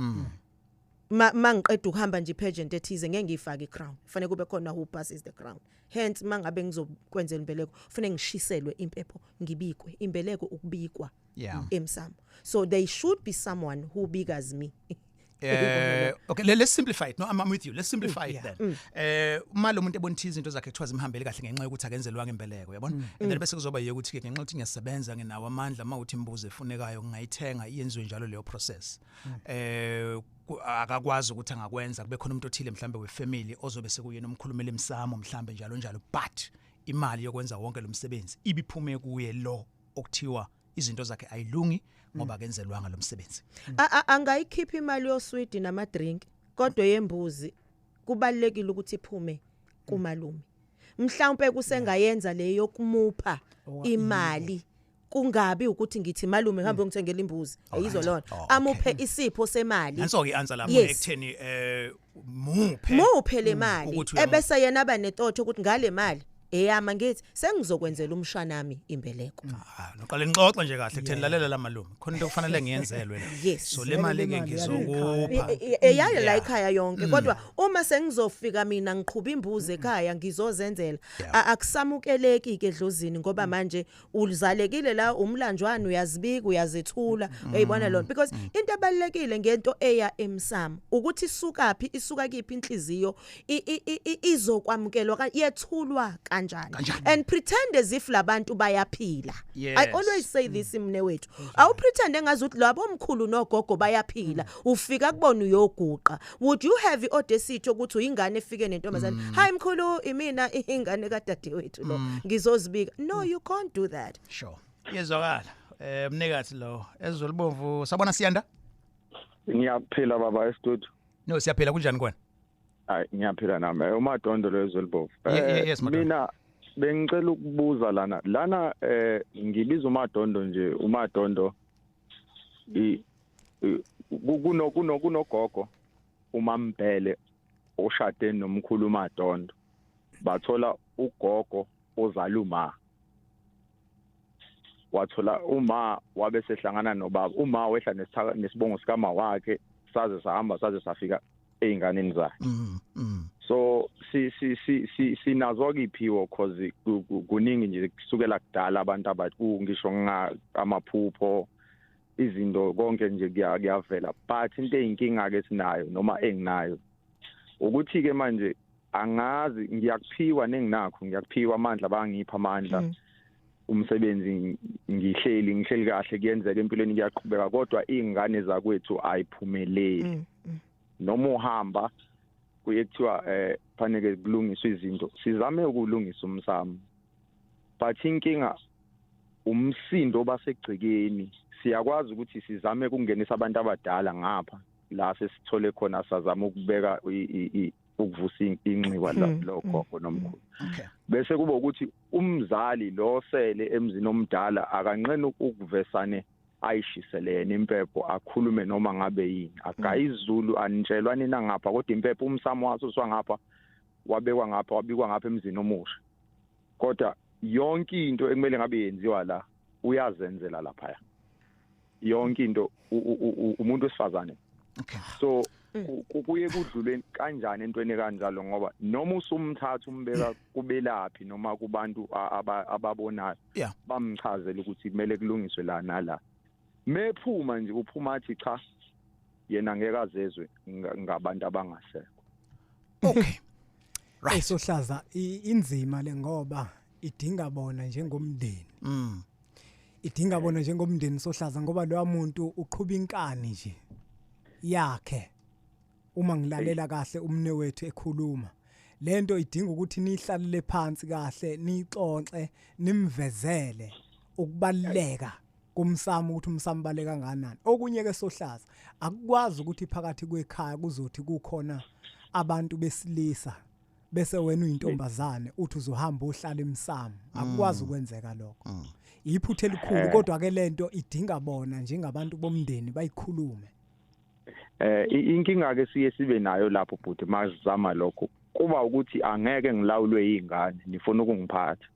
Mangiqeda ukuhamba nje pageant ethize, ngeke ngiyifake icrown, kufanele kube khona who passes the crown. Hence mangabe ngizokwenzela imbeleko, kufanele ngishiselwe impepho, ngibikwe imbeleko, ukubikwa emsamo. So there should be someone who bikas me. Okay, let's simplify it. No, I'm with you. Let's simplify it then. Uma lo muntu ebona izinto zakhe kuthiwa zimhambele kahle ngenxa yokuthi akenzelwanga imbeleko, yabona? And then bese kuzoba yiyo ukuthi ke ngenxa yokuthi ngiyasebenza, nginawo amandla, mawuthi imbuzo efunekayo ngingayithenga, iyenziwe njalo leyo process. Akakwazi ukuthi angakwenza, kube khona umuntu othile mhlambe wefamily ozobe sekuyena umkhulumela emsamo mhlambe, njalo njalo, but imali yokwenza wonke lo msebenzi ibiphume kuye lo okuthiwa izinto zakhe ayilungi ngoba akenzelwanga lo msebenzi. Angayikhipha imali yoswidi namadrink, kodwa yembuzi kubalekile ukuthi iphume kumalume. Mhlawumbe kusengayenza leyo yokumupha imali, kungabi ukuthi ngithi, "Malume, ngihambe ngithengela imbuzi." Ayizo lona. Amuphe isipho semali. Nanso ke i-answer lapho ekutheni muphe Muphe le mali, ukuthi ebese yena aba nethought ukuthi ngale mali eyama ngithi sengizokwenzela umshanami imbeleko. Ah, noqale nixoxe nje kahle kutheni, lalela la malume, khona into okufanele ngiyenzelwe la. So le mali ke Vele le mali ngizokupha. Eyayo la ekhaya yonke, kodwa uma sengizofika mina ngiqhuba imbuzi ekhaya ngizozenzela, akusamukeleki ke edlozini, ngoba manje uzalekile la, umlanjwana, uyazibika, uyazethula, uyayibona lona? Because into ebalekile ngento eya emsamo ukuthi isukaphi, isuka kiphi inhliziyo, izokwamukelwa, yethulwa kanjani. Kanjani. And pretend as if labantu bayaphila. I always say this, imne wethu, awupretend engazuthi labo omkhulu nogogo bayaphila. Ufika kubona uyoguqa, would you have i-audacity ukuthi uyingane efike nentombazane, "Hi mkhulu, imina ingane kadadewethu lo, ngizozibika"? No, you can't do that. Sure, iyezwakala. Mnikathi lo ezolibomvu, sabona Siyanda. Ngiyaphila baba estudio. No, siyaphila, kunjani kwena? Hayi, ngiyaphila nami. UMadondo lo ezolibomvu. Yes, Madondo. Mina bengicela ukubuza lana, ngibiza uMadondo nje, uMadondo i i- ku- kuno kuno kunogogo uMambhele oshade nomkhulu uMadondo, bathola ugogo ozala uma, wathola uma, wabe sehlangana nobaba, uma wehla nesibongo sikama wakhe, saze sahamba saze safika ey'nganeni zakhe. So si si si si sinazo kiphiwo, cause kuningi nje kusukela kudala abantu abathi ngisho nga amaphupho, izinto konke nje kuyavela, but into eyinkinga ke sinayo noma enginayo ukuthi ke manje angazi, ngiyakuphiwa nenginakho, ngiyakuphiwa amandla, bangipha amandla, umsebenzi ngihleli kahle, kuyenzeka empilweni, kuyaqhubeka, kodwa izingane zakwethu ayiphumeleli. Noma uhamba kuye kuthiwa fanele kulungiswe izinto, sizame ukulungisa umsamo, but inkinga umsindo basegcikeni. Siyakwazi ukuthi sizame ukungenisa abantu abadala ngapha la sesithole khona, sazama ukubeka ukuvusa inxiwa logogo nomkhulu, bese kuba ukuthi umzali lo sele emzini omdala akanqeni ukuvesane ayishisele yena impepho, akhulume noma ngabe yini, agaye isiZulu, anitshelwa nina ngapha, kodwa impepho umsamo waso swangapha, wabekwa ngapha, wabikwa ngapha emzini omusha, kodwa yonke into ekumele ngabe yenziwa la uyazenzela laphaya, yonke into umuntu wesifazane. So kuye kudlule kanjani entweni kanjalo? Ngoba noma usumthatha umbeka kubelaphi noma kubantu ababonayo, bamchazela ukuthi kumele kulungiswe la nala, mephuma nje uphuma athi cha, yena ngeke azezwe ngabantu abangasekho. Okay. Right. Esohlaza, inzima le ngoba idinga bona njengomndeni. Idinga bona njengomndeni, sohlaza, ngoba lo muntu uqhuba inkani nje yakhe. Uma ngilalela kahle umne wethu ekhuluma, lento idinga ukuthi nihlalele phansi kahle, nixoxe, nimvezele ukubaleka kumsamo, ukuthi umsamo baleka kangakanani. Okunye ke sohlaza, akukwazi ukuthi phakathi kwekhaya kuzothi kukhona abantu besilisa bese wena uyintombazane uthi uzohamba uhlala emsamo. Akukwazi ukwenzeka lokho, iphutha elikhulu. Kodwa ke lento idinga bona njengabantu bomndeni bayikhulume. Inkinga ke siye sibe nayo lapho bhuti, mazama lokho kuba ukuthi angeke ngilawulwe izingane, nifuna ukungiphatha.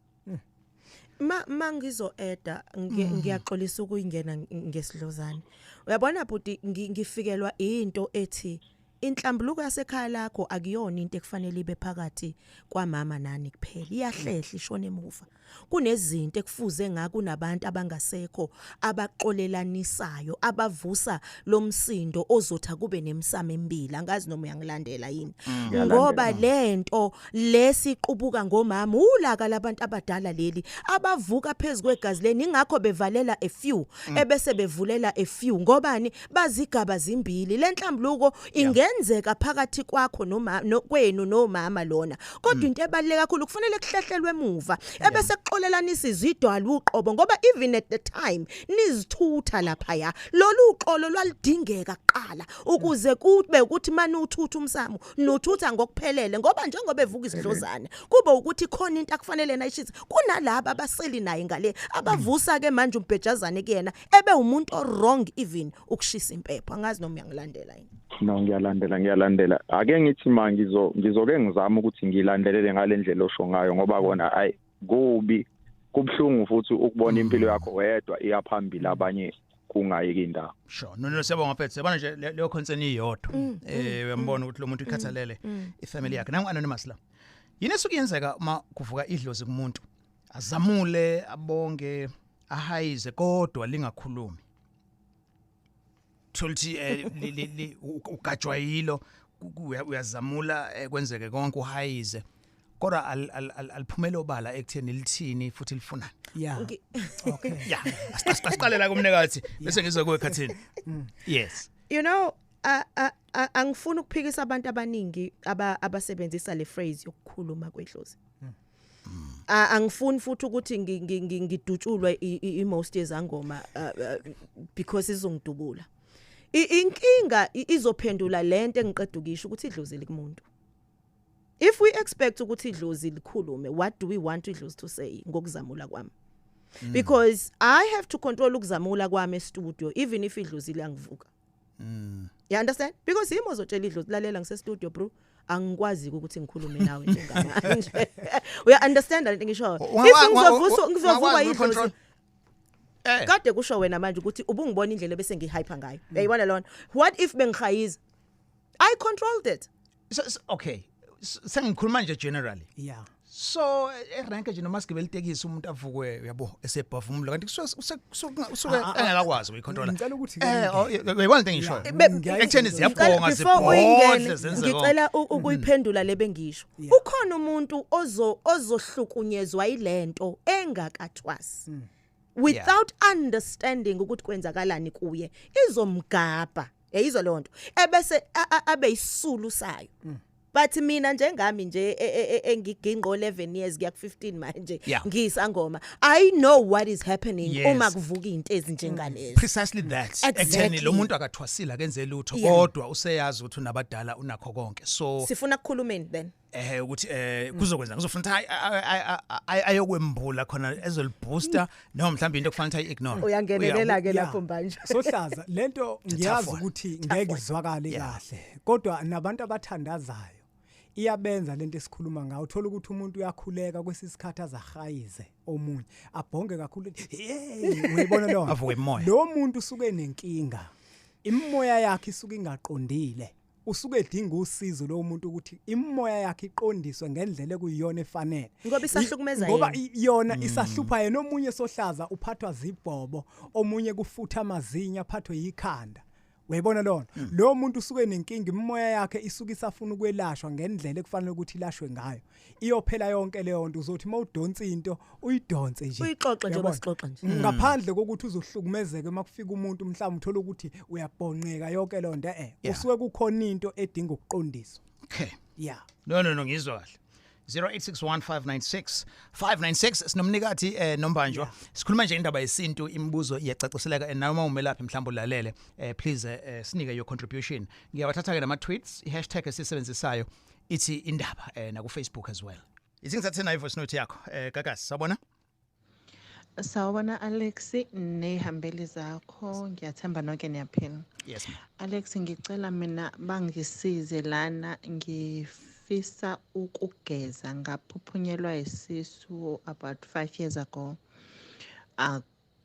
Ma mangizo eda, ngiyaxolisa ukuyingena ngesidlozane. Uyabona bhuti, ngifikelwa into ethi Inhlambuluko yasekhaya lakho akuyona into ekufanele ibe phakathi kwamama nani kuphela, iyahlehla ishone emuva. Kunezinto ekufuze ngako kunabantu abangasekho abaxolelanisayo, abavusa lomsindo ozotha kube nemsamo emibili. Angazi noma uyangilandela yini, ngoba lento lesiqubuka ngomama ulaka labantu abadala leli abavuka phezulu kwegazi leni, ingakho bevalela a few ebese bevulela a few, ngobani bazigaba zimbili. Lenhlambuluko ingenzeka phakathi kwakho noma kwenu nomama lona, kodwa into ebaluleke kakhulu kufanele kuhlehlelwe emuva ebese kuxolelanisa izidwala uqobo, ngoba even at the time nizithutha lapha ya lolu uxolo lwalidingeka kuqala ukuze kube ukuthi manje uthutha umsamo nothutha ngokuphelele, ngoba njengoba evuka isidlozana kube ukuthi khona into akufanele nayishise kunalabo abaseli naye ngale abavusa ke manje umbhejazane kuyena ebe umuntu o wrong even ukushisa impepho. Angazi noma uyangilandela yini. No, ngiyalandela. Ake ngithi ma ngizoke ngizama ukuthi ngilandelele ngalendlela osho ngayo, ngoba kona ayi kubi, kubhlungu futhi ukubona impilo yakho wedwa iyaphambili abanye kungayiki indawo. Sure. No, siyabonga mfethu. Yabona nje leyo concern iyodwa. Uyambona ukuthi lo muntu ikhathalele ifamily yakhe. Nangu anonymous la. Yini esuke yenzeka uma kuvuka idlozi kumuntu? Azamule, abonge, ahayize kodwa lingakhulumi. Tholuthi ugajwa yilo, uyazamula kwenzeke konke uhayize. Kodwa aliphumele obala ekutheni lithini futhi lifunani. Yeah. Okay. Yeah. Asiqale la kumnikathi bese ngizwe kuwe Khathini. Yes. You know, angifuni ukuphikisa abantu abaningi abasebenzisa le phrase yokukhuluma kwedlozi. Angifuni futhi ukuthi ngidutshulwe i-most yezangoma because izongidubula. Inkinga izophendula lento engiqeda ukisho ukuthi idlozi likumuntu. If we expect ukuthi idlozi likhulume, what do we want idlozi to say ngokuzamula kwami? Because I have to control ukuzamula kwami e-studio even if idlozi liyangivuka. You understand? Because yimo ozotshela idlozi, lalela ngise studio bro, angikwazi ukuthi ngikhulume nawe njengamanje. Uya understand lento ngisho? If ngizovuka idlozi, kade kusho wena manje ukuthi ubungibona indlela bese ngihyper ngayo. Uyayibona lona? What if bengihayiza? I controlled it. So okay. Sengikhuluma nje generally. Yeah. So erank nje noma sigibele itekisi umuntu avukwe uyabo esebhavumula kanti kusuke engakwazi ukuyicontrola. Ngicela ukuthi uyayibona into engishoyo. Ekutheni ziyabhonga zibhodle zenze konke. Ngicela ukuyiphendula le bengisho. Ukhona umuntu ozohlukunyezwa yilento engakathwasi. Without understanding ukuthi kwenzakalani kuye, izomgabha. Yayizwa leyo nto. Ebese abe isulu sayo. But mina njengami nje engiginqo 11 years kuya ku 15 manje ngisangoma, I know what is happening uma kuvuka izinto ezinjengalezi. Precisely that. Ekutheni lo muntu akathwasile akenze lutho kodwa useyazi ukuthi unabadala unakho konke. So sifuna ukukhulumeni then ukuthi kuzokwenza ngizofuna ukuthi ayokwembula khona ezolibooster noma mhlawumbe into okufanele ayi ignore. Uyangenelela ke lapho manje. Sohlaza lento ngiyazi ukuthi ngeke izwakale kahle kodwa nabantu abathandazayo iyabenza lento esikhuluma ngayo. Uthola ukuthi umuntu uyakhuleka kwesisikhathi azahayize omunye abhonge kakhulu, hey uyibona lo avuke imoya. Lo muntu usuke nenkinga, imoya yakhe isuke ingaqondile, usuke edinga usizo lo muntu ukuthi imoya yakhe iqondiswe ngendlela ekuyiyona efanele, ngoba isahlukumeza yena, ngoba yona isahlupha yena. Omunye sohlaza uphathwa zibhobo, omunye kufutha amazinyo aphathwe yikhanda. Uyayibona lona? Lo muntu usuke nenkinga, imoya yakhe isuke isafuna ukwelashwa ngendlela ekufanele ukuthi ilashwe ngayo. Iyophela yonke leyo nto. Uzothi mawudonsa into uyidonse nje, uyixoxe nje basixoxa nje, ngaphandle kokuthi uzohlukumezeka uma kufika umuntu mhlawumbe uthola ukuthi uyabhonqeka yonke leyo nto. Usuke kukhona into edinga ukuqondiswa. Okay. Yeah. No ngizwa kahle. 0861596596 sinomnikathi nombanjwa. Sikhuluma nje indaba yesintu, imibuzo iyacaciseleka and noma umelaphi mhlawumbe ulalele, please sinike your contribution. Ngiyawathatha ke nama tweets, i hashtag esisebenzisayo ithi indaba na ku Facebook as well. Ithi ngithathe nayo voice note yakho. Gagasi, sawubona. Sawubona Alex nehambeli zakho, ngiyathemba nonke niyaphila. Yes. Alex, ngicela mina bangisize lana, ngifisa ukugeza, ngaphuphunyelwa isisu about 5 years ago.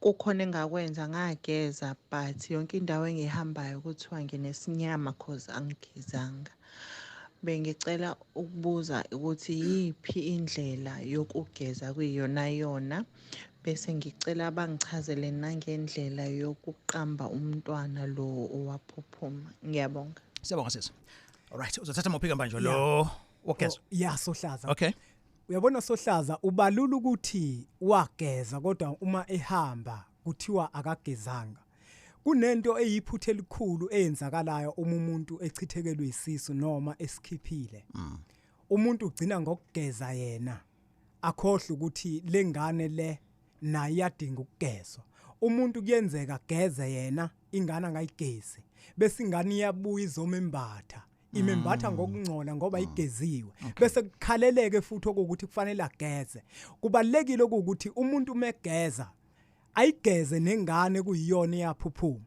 Kukhona engakwenza ngageza, but yonke indawo engihambayo kuthiwa nginesinyama cause angigezanga. Bengicela ukubuza ukuthi yiphi indlela yokugeza kuyiyona yona, bese ngicela bangichazele nangendlela yokuqamba umntwana lo owaphuphuma. Ngiyabonga. Siyabonga sisi. Alright, uzothatha muphi manje lo wogeza? Ya, Sohlaza. Okay. Uyabona Sohlaza, ubalula ukuthi wageza kodwa uma ehamba kuthiwa akagezanga. Kunento eyiphutha elikhulu eyenzakalayo uma umuntu echithekelwe isisu noma esikhiphile. Umuntu ugcina ngokugeza yena, akhohle ukuthi lengane le nayo iyadinga ukugezwa. Umuntu kuyenzeka ageze yena, ingane angayigezi, bese ingane iyabuya izomembatha, imembatha ngokungcola ngoba igeziwe, bese kukhaleleke futhi okuthi kufanele ageze. Kubalekile ukuthi umuntu megeza ayigeze nengane kuyiyona iyaphuphuma.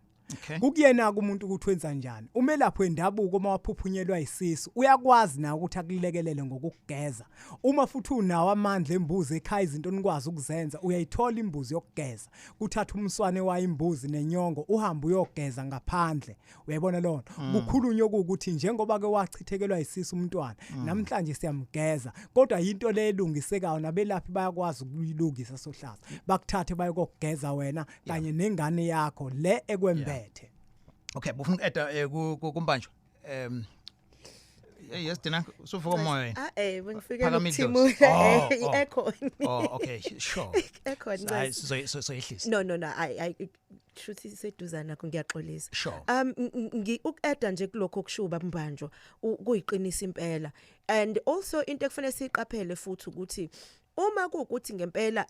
Kukuyena umuntu ukuthi wenza njani. Umelaphi wendabuko uma waphuphunyelwa isisu uyakwazi nawe ukuthi akulekelele ngokugeza. Uma futhi unawo amandla embuzi ekhaya, izinto onikwazi ukuzenza, uyayithola imbuzi yokugeza. Kuthatha umswane wayo imbuzi nenyongo, uhambe uyogeza ngaphandle. Uyayibona lona? Kukhulunywa ukuthi njengoba ke wachithekelwa isisu umntwana, namhlanje siyamgeza, kodwa into le elungisekayo nabelaphi bayakwazi ukuyilungisa Sohlaza. Bakuthathe bayokugeza wena kanye nengane yakho le ekwembe. Okay, bufuna uku-eda kumbanjwa. Yes Dina, usuvuka umoya. Bengifike ukuthimula i-aircon. Oh, okay, sure. Aircon. Hayi, sizoyehlisa. No, I shuthi seduzana nakho, ngiyaxolisa. Sure. Uku-eda nje kulokho okushuba mbanjwa kuyiqinisa impela. And also into ekufanele siyiqaphele futhi ukuthi uma kuukuthi ngempela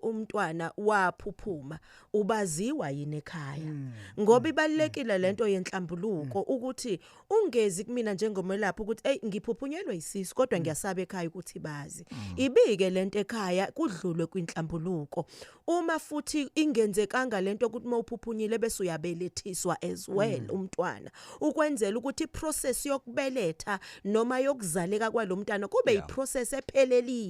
umntwana waphuphuma, ubaziwa yini ekhaya? Ngoba ibalekile lento yenhlambuluko ukuthi ungezi kumina njengomelaphi ukuthi hey, ngiphuphunyelwe isisu kodwa ngiyasaba ekhaya ukuthi bazi. Ibike lento ekhaya, kudlulwe kwinhlambuluko. Uma futhi ingenzekanga lento ukuthi mawuphuphunyile bese uyabelethiswa as well umntwana, ukwenzela ukuthi iprocess yokubeletha noma yokuzaleka kwalomntwana kube iprocess ephelelile.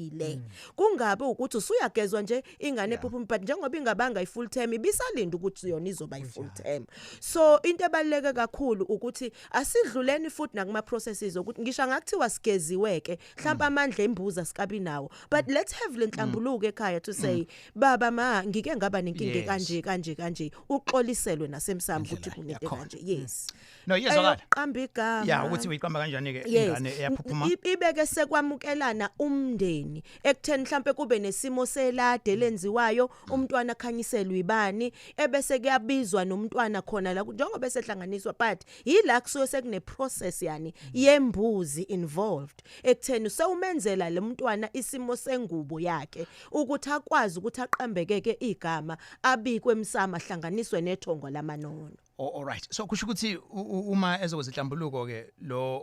Kungabe ukuthi usuyagezwa nje ingane ephuphuma, but njengoba ingabanga i-full term, ibisalinda ukuthi yona izoba i-full term. So into ebaluleke kakhulu ukuthi asidluleni futhi nakuma processes ukuthi ngisho ngakuthiwa sigeziwe ke, mhlawumbe amandla embuza sikabi nawo, but let's have lenhlambuluko ekhaya to say, baba, ma, ngike ngaba nenkinga kanje kanje kanje, uxoliselwe nasemsamo ukuthi kunento kanje. Yes. No, iyezwakala. Qamba igama. Ya, ukuthi uyiqamba kanjani ke ingane eyaphuphuma. Ibeke sekwamukelana umndeni ekutheni mhlambe kube nesimo selade lenziwayo, umntwana akhanyiselwe ibani, ebese kuyabizwa nomntwana khona la njengoba esehlanganiswa, but yila kusuke sekune process yani yembuzi involved ekutheni sewumenzela lo mntwana isimo sengubo yakhe ukuthi akwazi ukuthi aqambekeke igama, abikwe emsamo, ahlanganiswe nethongo lamanono. Oh, all right. So kusho ukuthi uma ezokuzinhlambuluko ke lo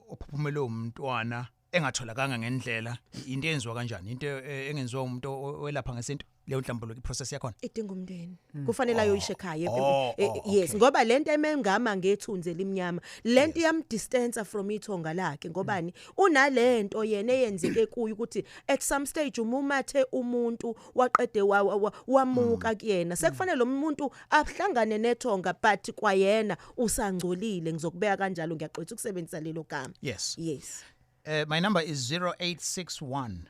ophuphumele umntwana engatholakanga ngendlela, into eyenziwa kanjani? Into engenziwa umuntu owelapha ngesintu leyo nhlambuluko, iprocess yakhona? Idinga umndeni, kufanele ayoyisha ekhaya. Yes, ngoba lento emengama ngethunzi elimnyama, lento iyamdistance from ithonga lakhe. Ngobani? Unalento yena eyenzeke kuyo ukuthi at some stage umumathe umuntu waqede wamuka kuyena, sekufanele lo muntu ahlangane nethonga, but kwayena usangcolile, ngizokubeka kanjalo, ngiyaxolisa ukusebenzisa lelo gama. Yes. Yes. My number is 0861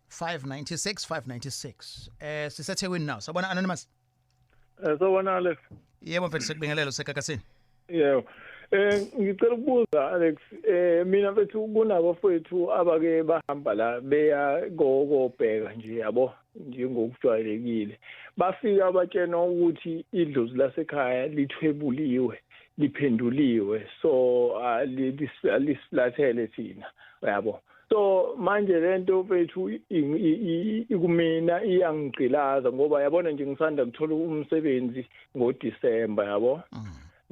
596 596. Sisethekwini now. Sabona anonymous. Sawubona Alex. Yebo mfethu, sekubingelelo sekakasini. Yebo. Ngicela ukubuza Alex, mina mfethu kunabafowethu abake bahamba la beya kokobheka nje, yabo, njengokujwayelekile. Bafika batshena ukuthi idlozi lasekhaya lithwebuliwe, liphenduliwe, so alisilathele thina, yabo. So manje lento mfethu ikumina iyangigqilaza ngoba yabona nje ngisanda kuthola umsebenzi ngoDisemba, yabo.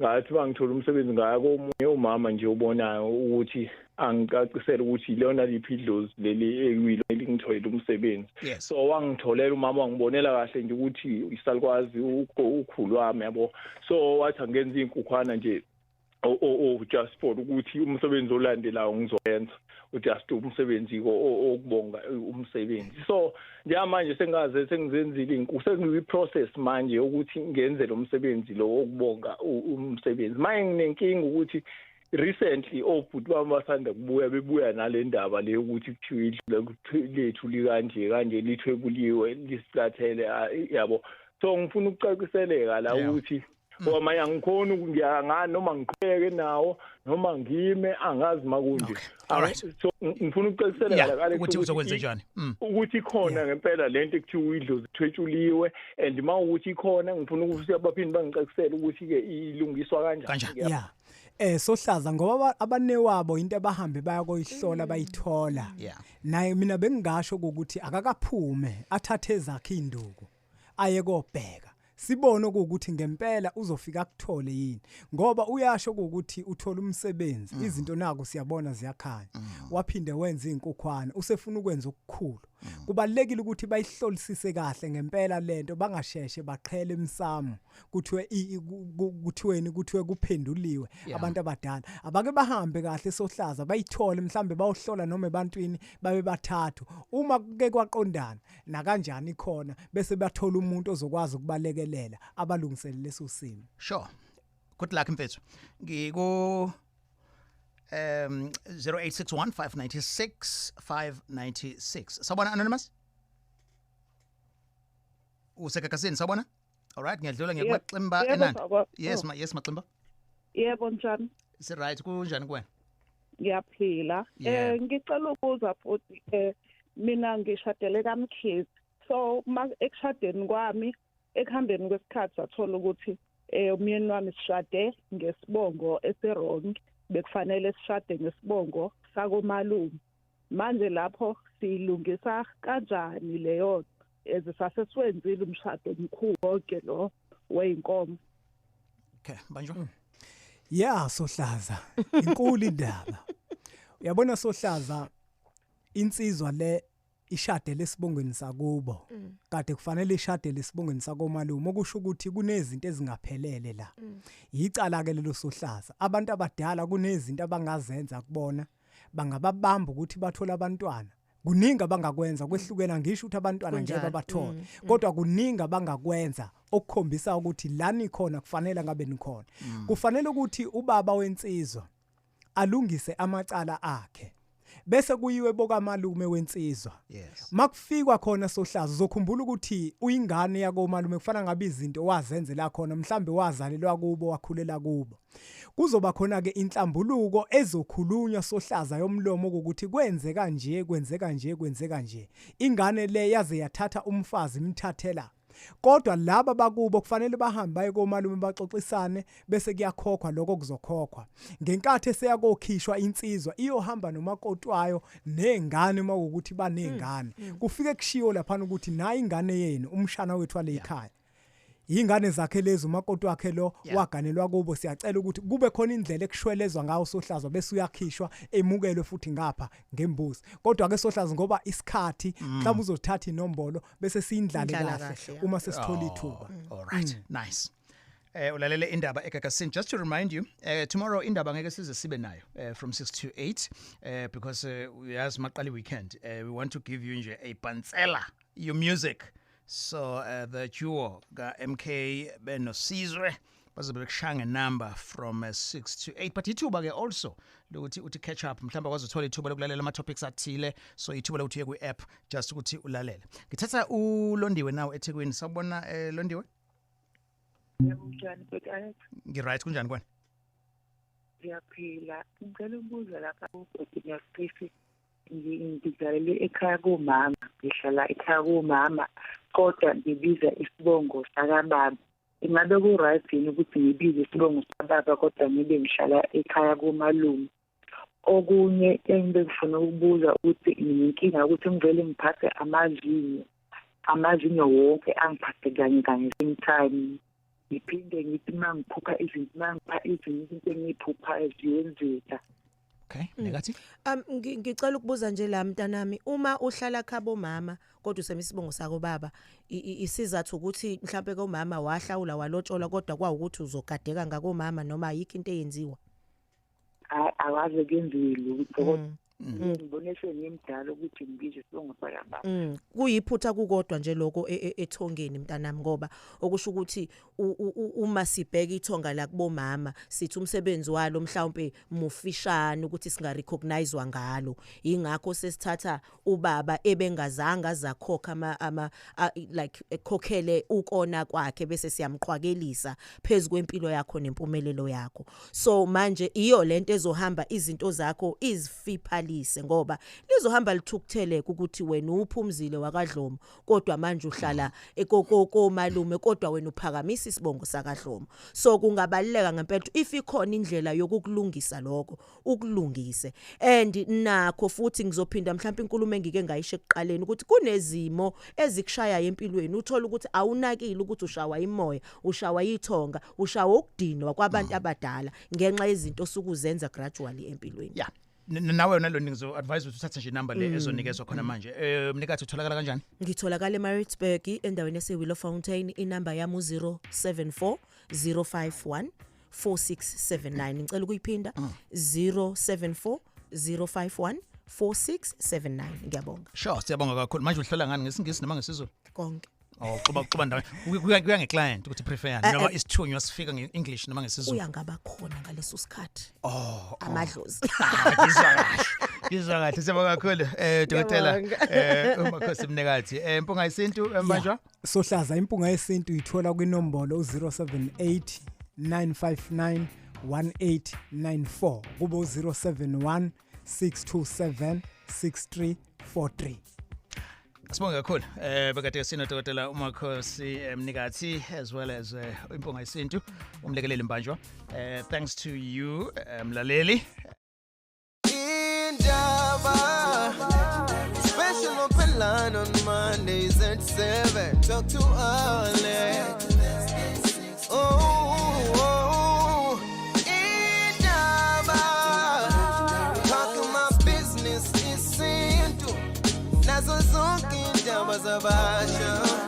Ngathi bangithola umsebenzi, ngaya komunye umama nje ubonayo ukuthi angicacisele ukuthi ilona liphi idlozi leli ekuyilo elingitholele umsebenzi. So wangitholela umama, wangibonela kahle nje ukuthi isalukwazi ukhulu wami, yabo. So wathi angenza inkukhwana nje o just for ukuthi umsebenzi olandelayo ngizoyenza. Just umsebenzi okubonga umsebenzi. So njengamanje sengaze sengizenzile inkukhu, sengiyi process manje ukuthi ngenze lo msebenzi lo okubonga umsebenzi. Manje nginenkinga ukuthi recently obhuti bami basanda kubuya bebuya nale ndaba le ukuthi kuthiwa idlu lethu likanje kanje lithwebuliwe lisilathele, yabo. So ngifuna ukucaciseleka la ukuthi ngoba manje angikhoni ngiyangani noma ngiqhubeke nawo noma ngime, angazi makunje. So ngifuna ukucaciseleka la ukuthi uzokwenza njani, ukuthi khona ngempela lento ekuthiwa idlozi ithwetshuliwe, and mawukuthi ikhona ngifuna ukuthi abaphinde bangicacisele ukuthi ke ilungiswa kanjani. Yeah. Sohlaza ngoba abanewabo into abahambe bayakoyihlola bayithola. Naye mina bengingasho ukuthi akakaphume athathe ezakhe induku aye kobheka, sibone ukuthi ngempela uzofika akuthole yini, ngoba uyasho ukuthi uthola umsebenzi, izinto nako siyabona ziyakhanya, waphinde wenza inkukhwana, usefuna ukwenza okukhulu. Kubalekile ukuthi bayihlolisise kahle ngempela lento, bangasheshe baqhele emsamo kuthiwe kuthiweni kuthiwe kuphenduliwe. Abantu abadala abake bahambe kahle sohlaza bayithole, mhlambe bayohlola noma ebantwini babe bathathu, uma kuke kwaqondana nakanjani khona bese bathola umuntu ozokwazi ukubalekelela abalungisele leso simo. Sure, good luck mfethu. Ngiko 0861 596 596. Sawubona Anonymous, usekakasini? Sawubona. All right, ngiyadlula ngiyakumaximba enanda. Yes ma, yes Maximba. Yebo, njani? Si right, kunjani kuwena? Ngiyaphila. Ngicela ukubuza futhi, mina ngishadele kaMkhize. So ekushadeni kwami ekuhambeni kwesikhathi sathola ukuthi umyeni wami sishade ngesibongo esirong, bekufanele sishade ngesibongo sakomalume. Manje lapho siyilungisa kanjani leyo ezisaseswenzile umshado omkhulu wonke lo weyinkomo? Okay, banjwa. Yeah, sohlaza inkulu indaba. Uyabona sohlaza, insizwa le ishade lesibongweni sakubo, kade kufanele ishade lesibongweni sakomalume, okusho ukuthi kunezinto ezingaphelele la. Yicala ke lelo sohlaza. Abantu abadala kunezinto abangazenza kubona, bangababamba ukuthi bathola abantwana. Kuningi abangakwenza kwehlukena, ngisho ukuthi abantwana ngeke babathole, kodwa kuningi abangakwenza okukhombisa ukuthi la nikhona kufanele ngabe nikhona. Kufanele ukuthi ubaba wensizwa alungise amacala akhe, bese kuyiwe bokamalume wensizwa. Makufikwa khona sohlaza, uzokhumbula ukuthi uyingane yakomalume, kufana ngabe izinto wazenzela khona, mhlambe wazalelwa kubo, wakhulela kubo. Kuzoba khona ke inhlambuluko ezokhulunywa sohlaza yomlomo ukuthi kwenzeka nje, kwenzeka nje, kwenzeka nje. Ingane le yaze yathatha umfazi imthathela. Kodwa laba bakubo kufanele bahambe baye komalume baxoxisane, bese kuyakhokhwa lokho kuzokhokhwa. Ngenkathi eseyakokhishwa insizwa iyohamba nomakoti wayo nezingane, mawukuthi banezingane. Kufike kushiwo lapha ukuthi nayi ingane yenu, umshana wethu wale ekhaya. Ingane zakhe lezi, umakoti wakhe lo waganelwa kubo, siyacela ukuthi kube khona indlela ekushwelezwa ngawo sohlaza, bese uyakhishwa emukelwe futhi ngapha ngembuzi. Kodwa ke sohlaza ngoba isikhathi mhlawumbe uzothatha inombolo bese siyindlale kahle uma sesithola ithuba. All right, nice. Ulalele indaba eGagasini. Just to remind you, tomorrow indaba ngeke size sibe nayo from 6 to 8 because uyazi maqali weekend, we want to give you nje a pantsela your music. So the duo ka MK benoSizwe bazobe bekushaya ngenumber from 6 to 8, but ithuba ke also lokuthi uthi catch up, mhlawumbe kwazi uthola ithuba lokulalela ama topics athile, so ithuba lokuthi uye ku app just ukuthi ulalele. Ngithatha uLondiwe nawe eThekwini. Sawubona Londiwe. Yebo, njani bhuti? Ngi right, kunjani kwena? Ngiyaphila. Ngicela ukubuza lapha ubhuti, ngiyafisa ngizalele ekhaya komama, ngihlala ekhaya komama, kodwa ngibiza isibongo sakababa. Ingabe ku-right yini ukuthi ngibize isibongo sakababa kodwa ngibe ngihlala ekhaya komalume? Okunye engibengifuna ukubuza ukuthi nginenkinga ukuthi ngivele ngiphathe amazinyo wonke angiphathe kanye kanye same time. Ngiphinde ngithi uma ngiphupha izinto, uma ngipha izinto engiyiphuphayo ziyenzeka. Okay, negative. Ngicela ukubuza nje la mntanami, uma uhlala khabo mama kodwa usemisibongo sako baba, isizathu ukuthi mhlawumbe komama wahlawula walotshola kodwa kwawukuthi uzogadeka ngakomama noma ayikho into eyenziwa? Awaze kuyenziwe lutho. Ngibone sengimdala ukuthi ngibize isibongo sakababa. Kuyiphutha kukodwa nje lokho ethongeni mntanami, ngoba okusho ukuthi uma sibheka ithonga la kubomama, sithi umsebenzi walo mhlawumbe mufishane ukuthi singa recognizewa ngalo. Ingakho sesithatha ubaba ebengazanga azakhokha ama like ekhokhele ukona kwakhe, bese siyamqhwakelisa phezulu kwempilo yakho nempumelelo yakho. So manje iyo lento ezohamba izinto zakho izifiphalise, ngoba lizohamba lithukutheleke ukuthi wena uphumzile wakaDlomo, kodwa manje uhlala ekomalume, kodwa wena uphakamisa isibongo sakaDlomo. So kungabaluleka ngempela if ikhona indlela yokukulungisa lokho, ukulungise. And nakho futhi ngizophinda mhlawumbe inkulumo engike ngayisho ekuqaleni, ukuthi kunezimo ezikushaya empilweni, uthola ukuthi awunakile ukuthi ushawa imoya, ushawa ithonga, ushawa ukudinwa kwabantu abadala ngenxa yezinto osukuzenza gradually empilweni. Yeah. Nawe wena lo ngizo advise ukuthi uthathe nje inamba le ezonikezwa khona manje. Mnikathi, utholakala kanjani? Ngitholakala eMaritzburg, endaweni yase Fountain. Inamba yami u074 051 4679. Ngicela ukuyiphinda, 074 051 4679. Ngiyabonga. Sure, siyabonga kakhulu. Manje uhlola ngani, ngesiNgisi noma ngesiZulu? Konke. Oh, xuba ndawonye. Kuya ngeclient ukuthi prefer yani, noma isithunywa sifika ngeEnglish noma ngesiZulu. Uya ngaba khona ngaleso sikhathi. Oh. Amadlozi. Ngizwa kahle. Ngizwa kahle. Siyabonga kakhulu, dokotela. Ngiyabonga. Umakhosi Mnikathi. Impunga Yesintu, embanjwa? Sohlaza, Impunga Yesintu ithola kwinombolo u078 959 1894, kube u071 627 6343. Sibonge kakhulu. Bekade sino dokotela umakhosi Mnikathi, as well as Impunga Yesintu, umlekeleli Mbanjwa. Thanks to you, mlaleli. Indaba Special open line on Mondays at 7. Talk to Alex. Oh, Indaba. Talking my business isintu. Nazo zonke indaba zabasha.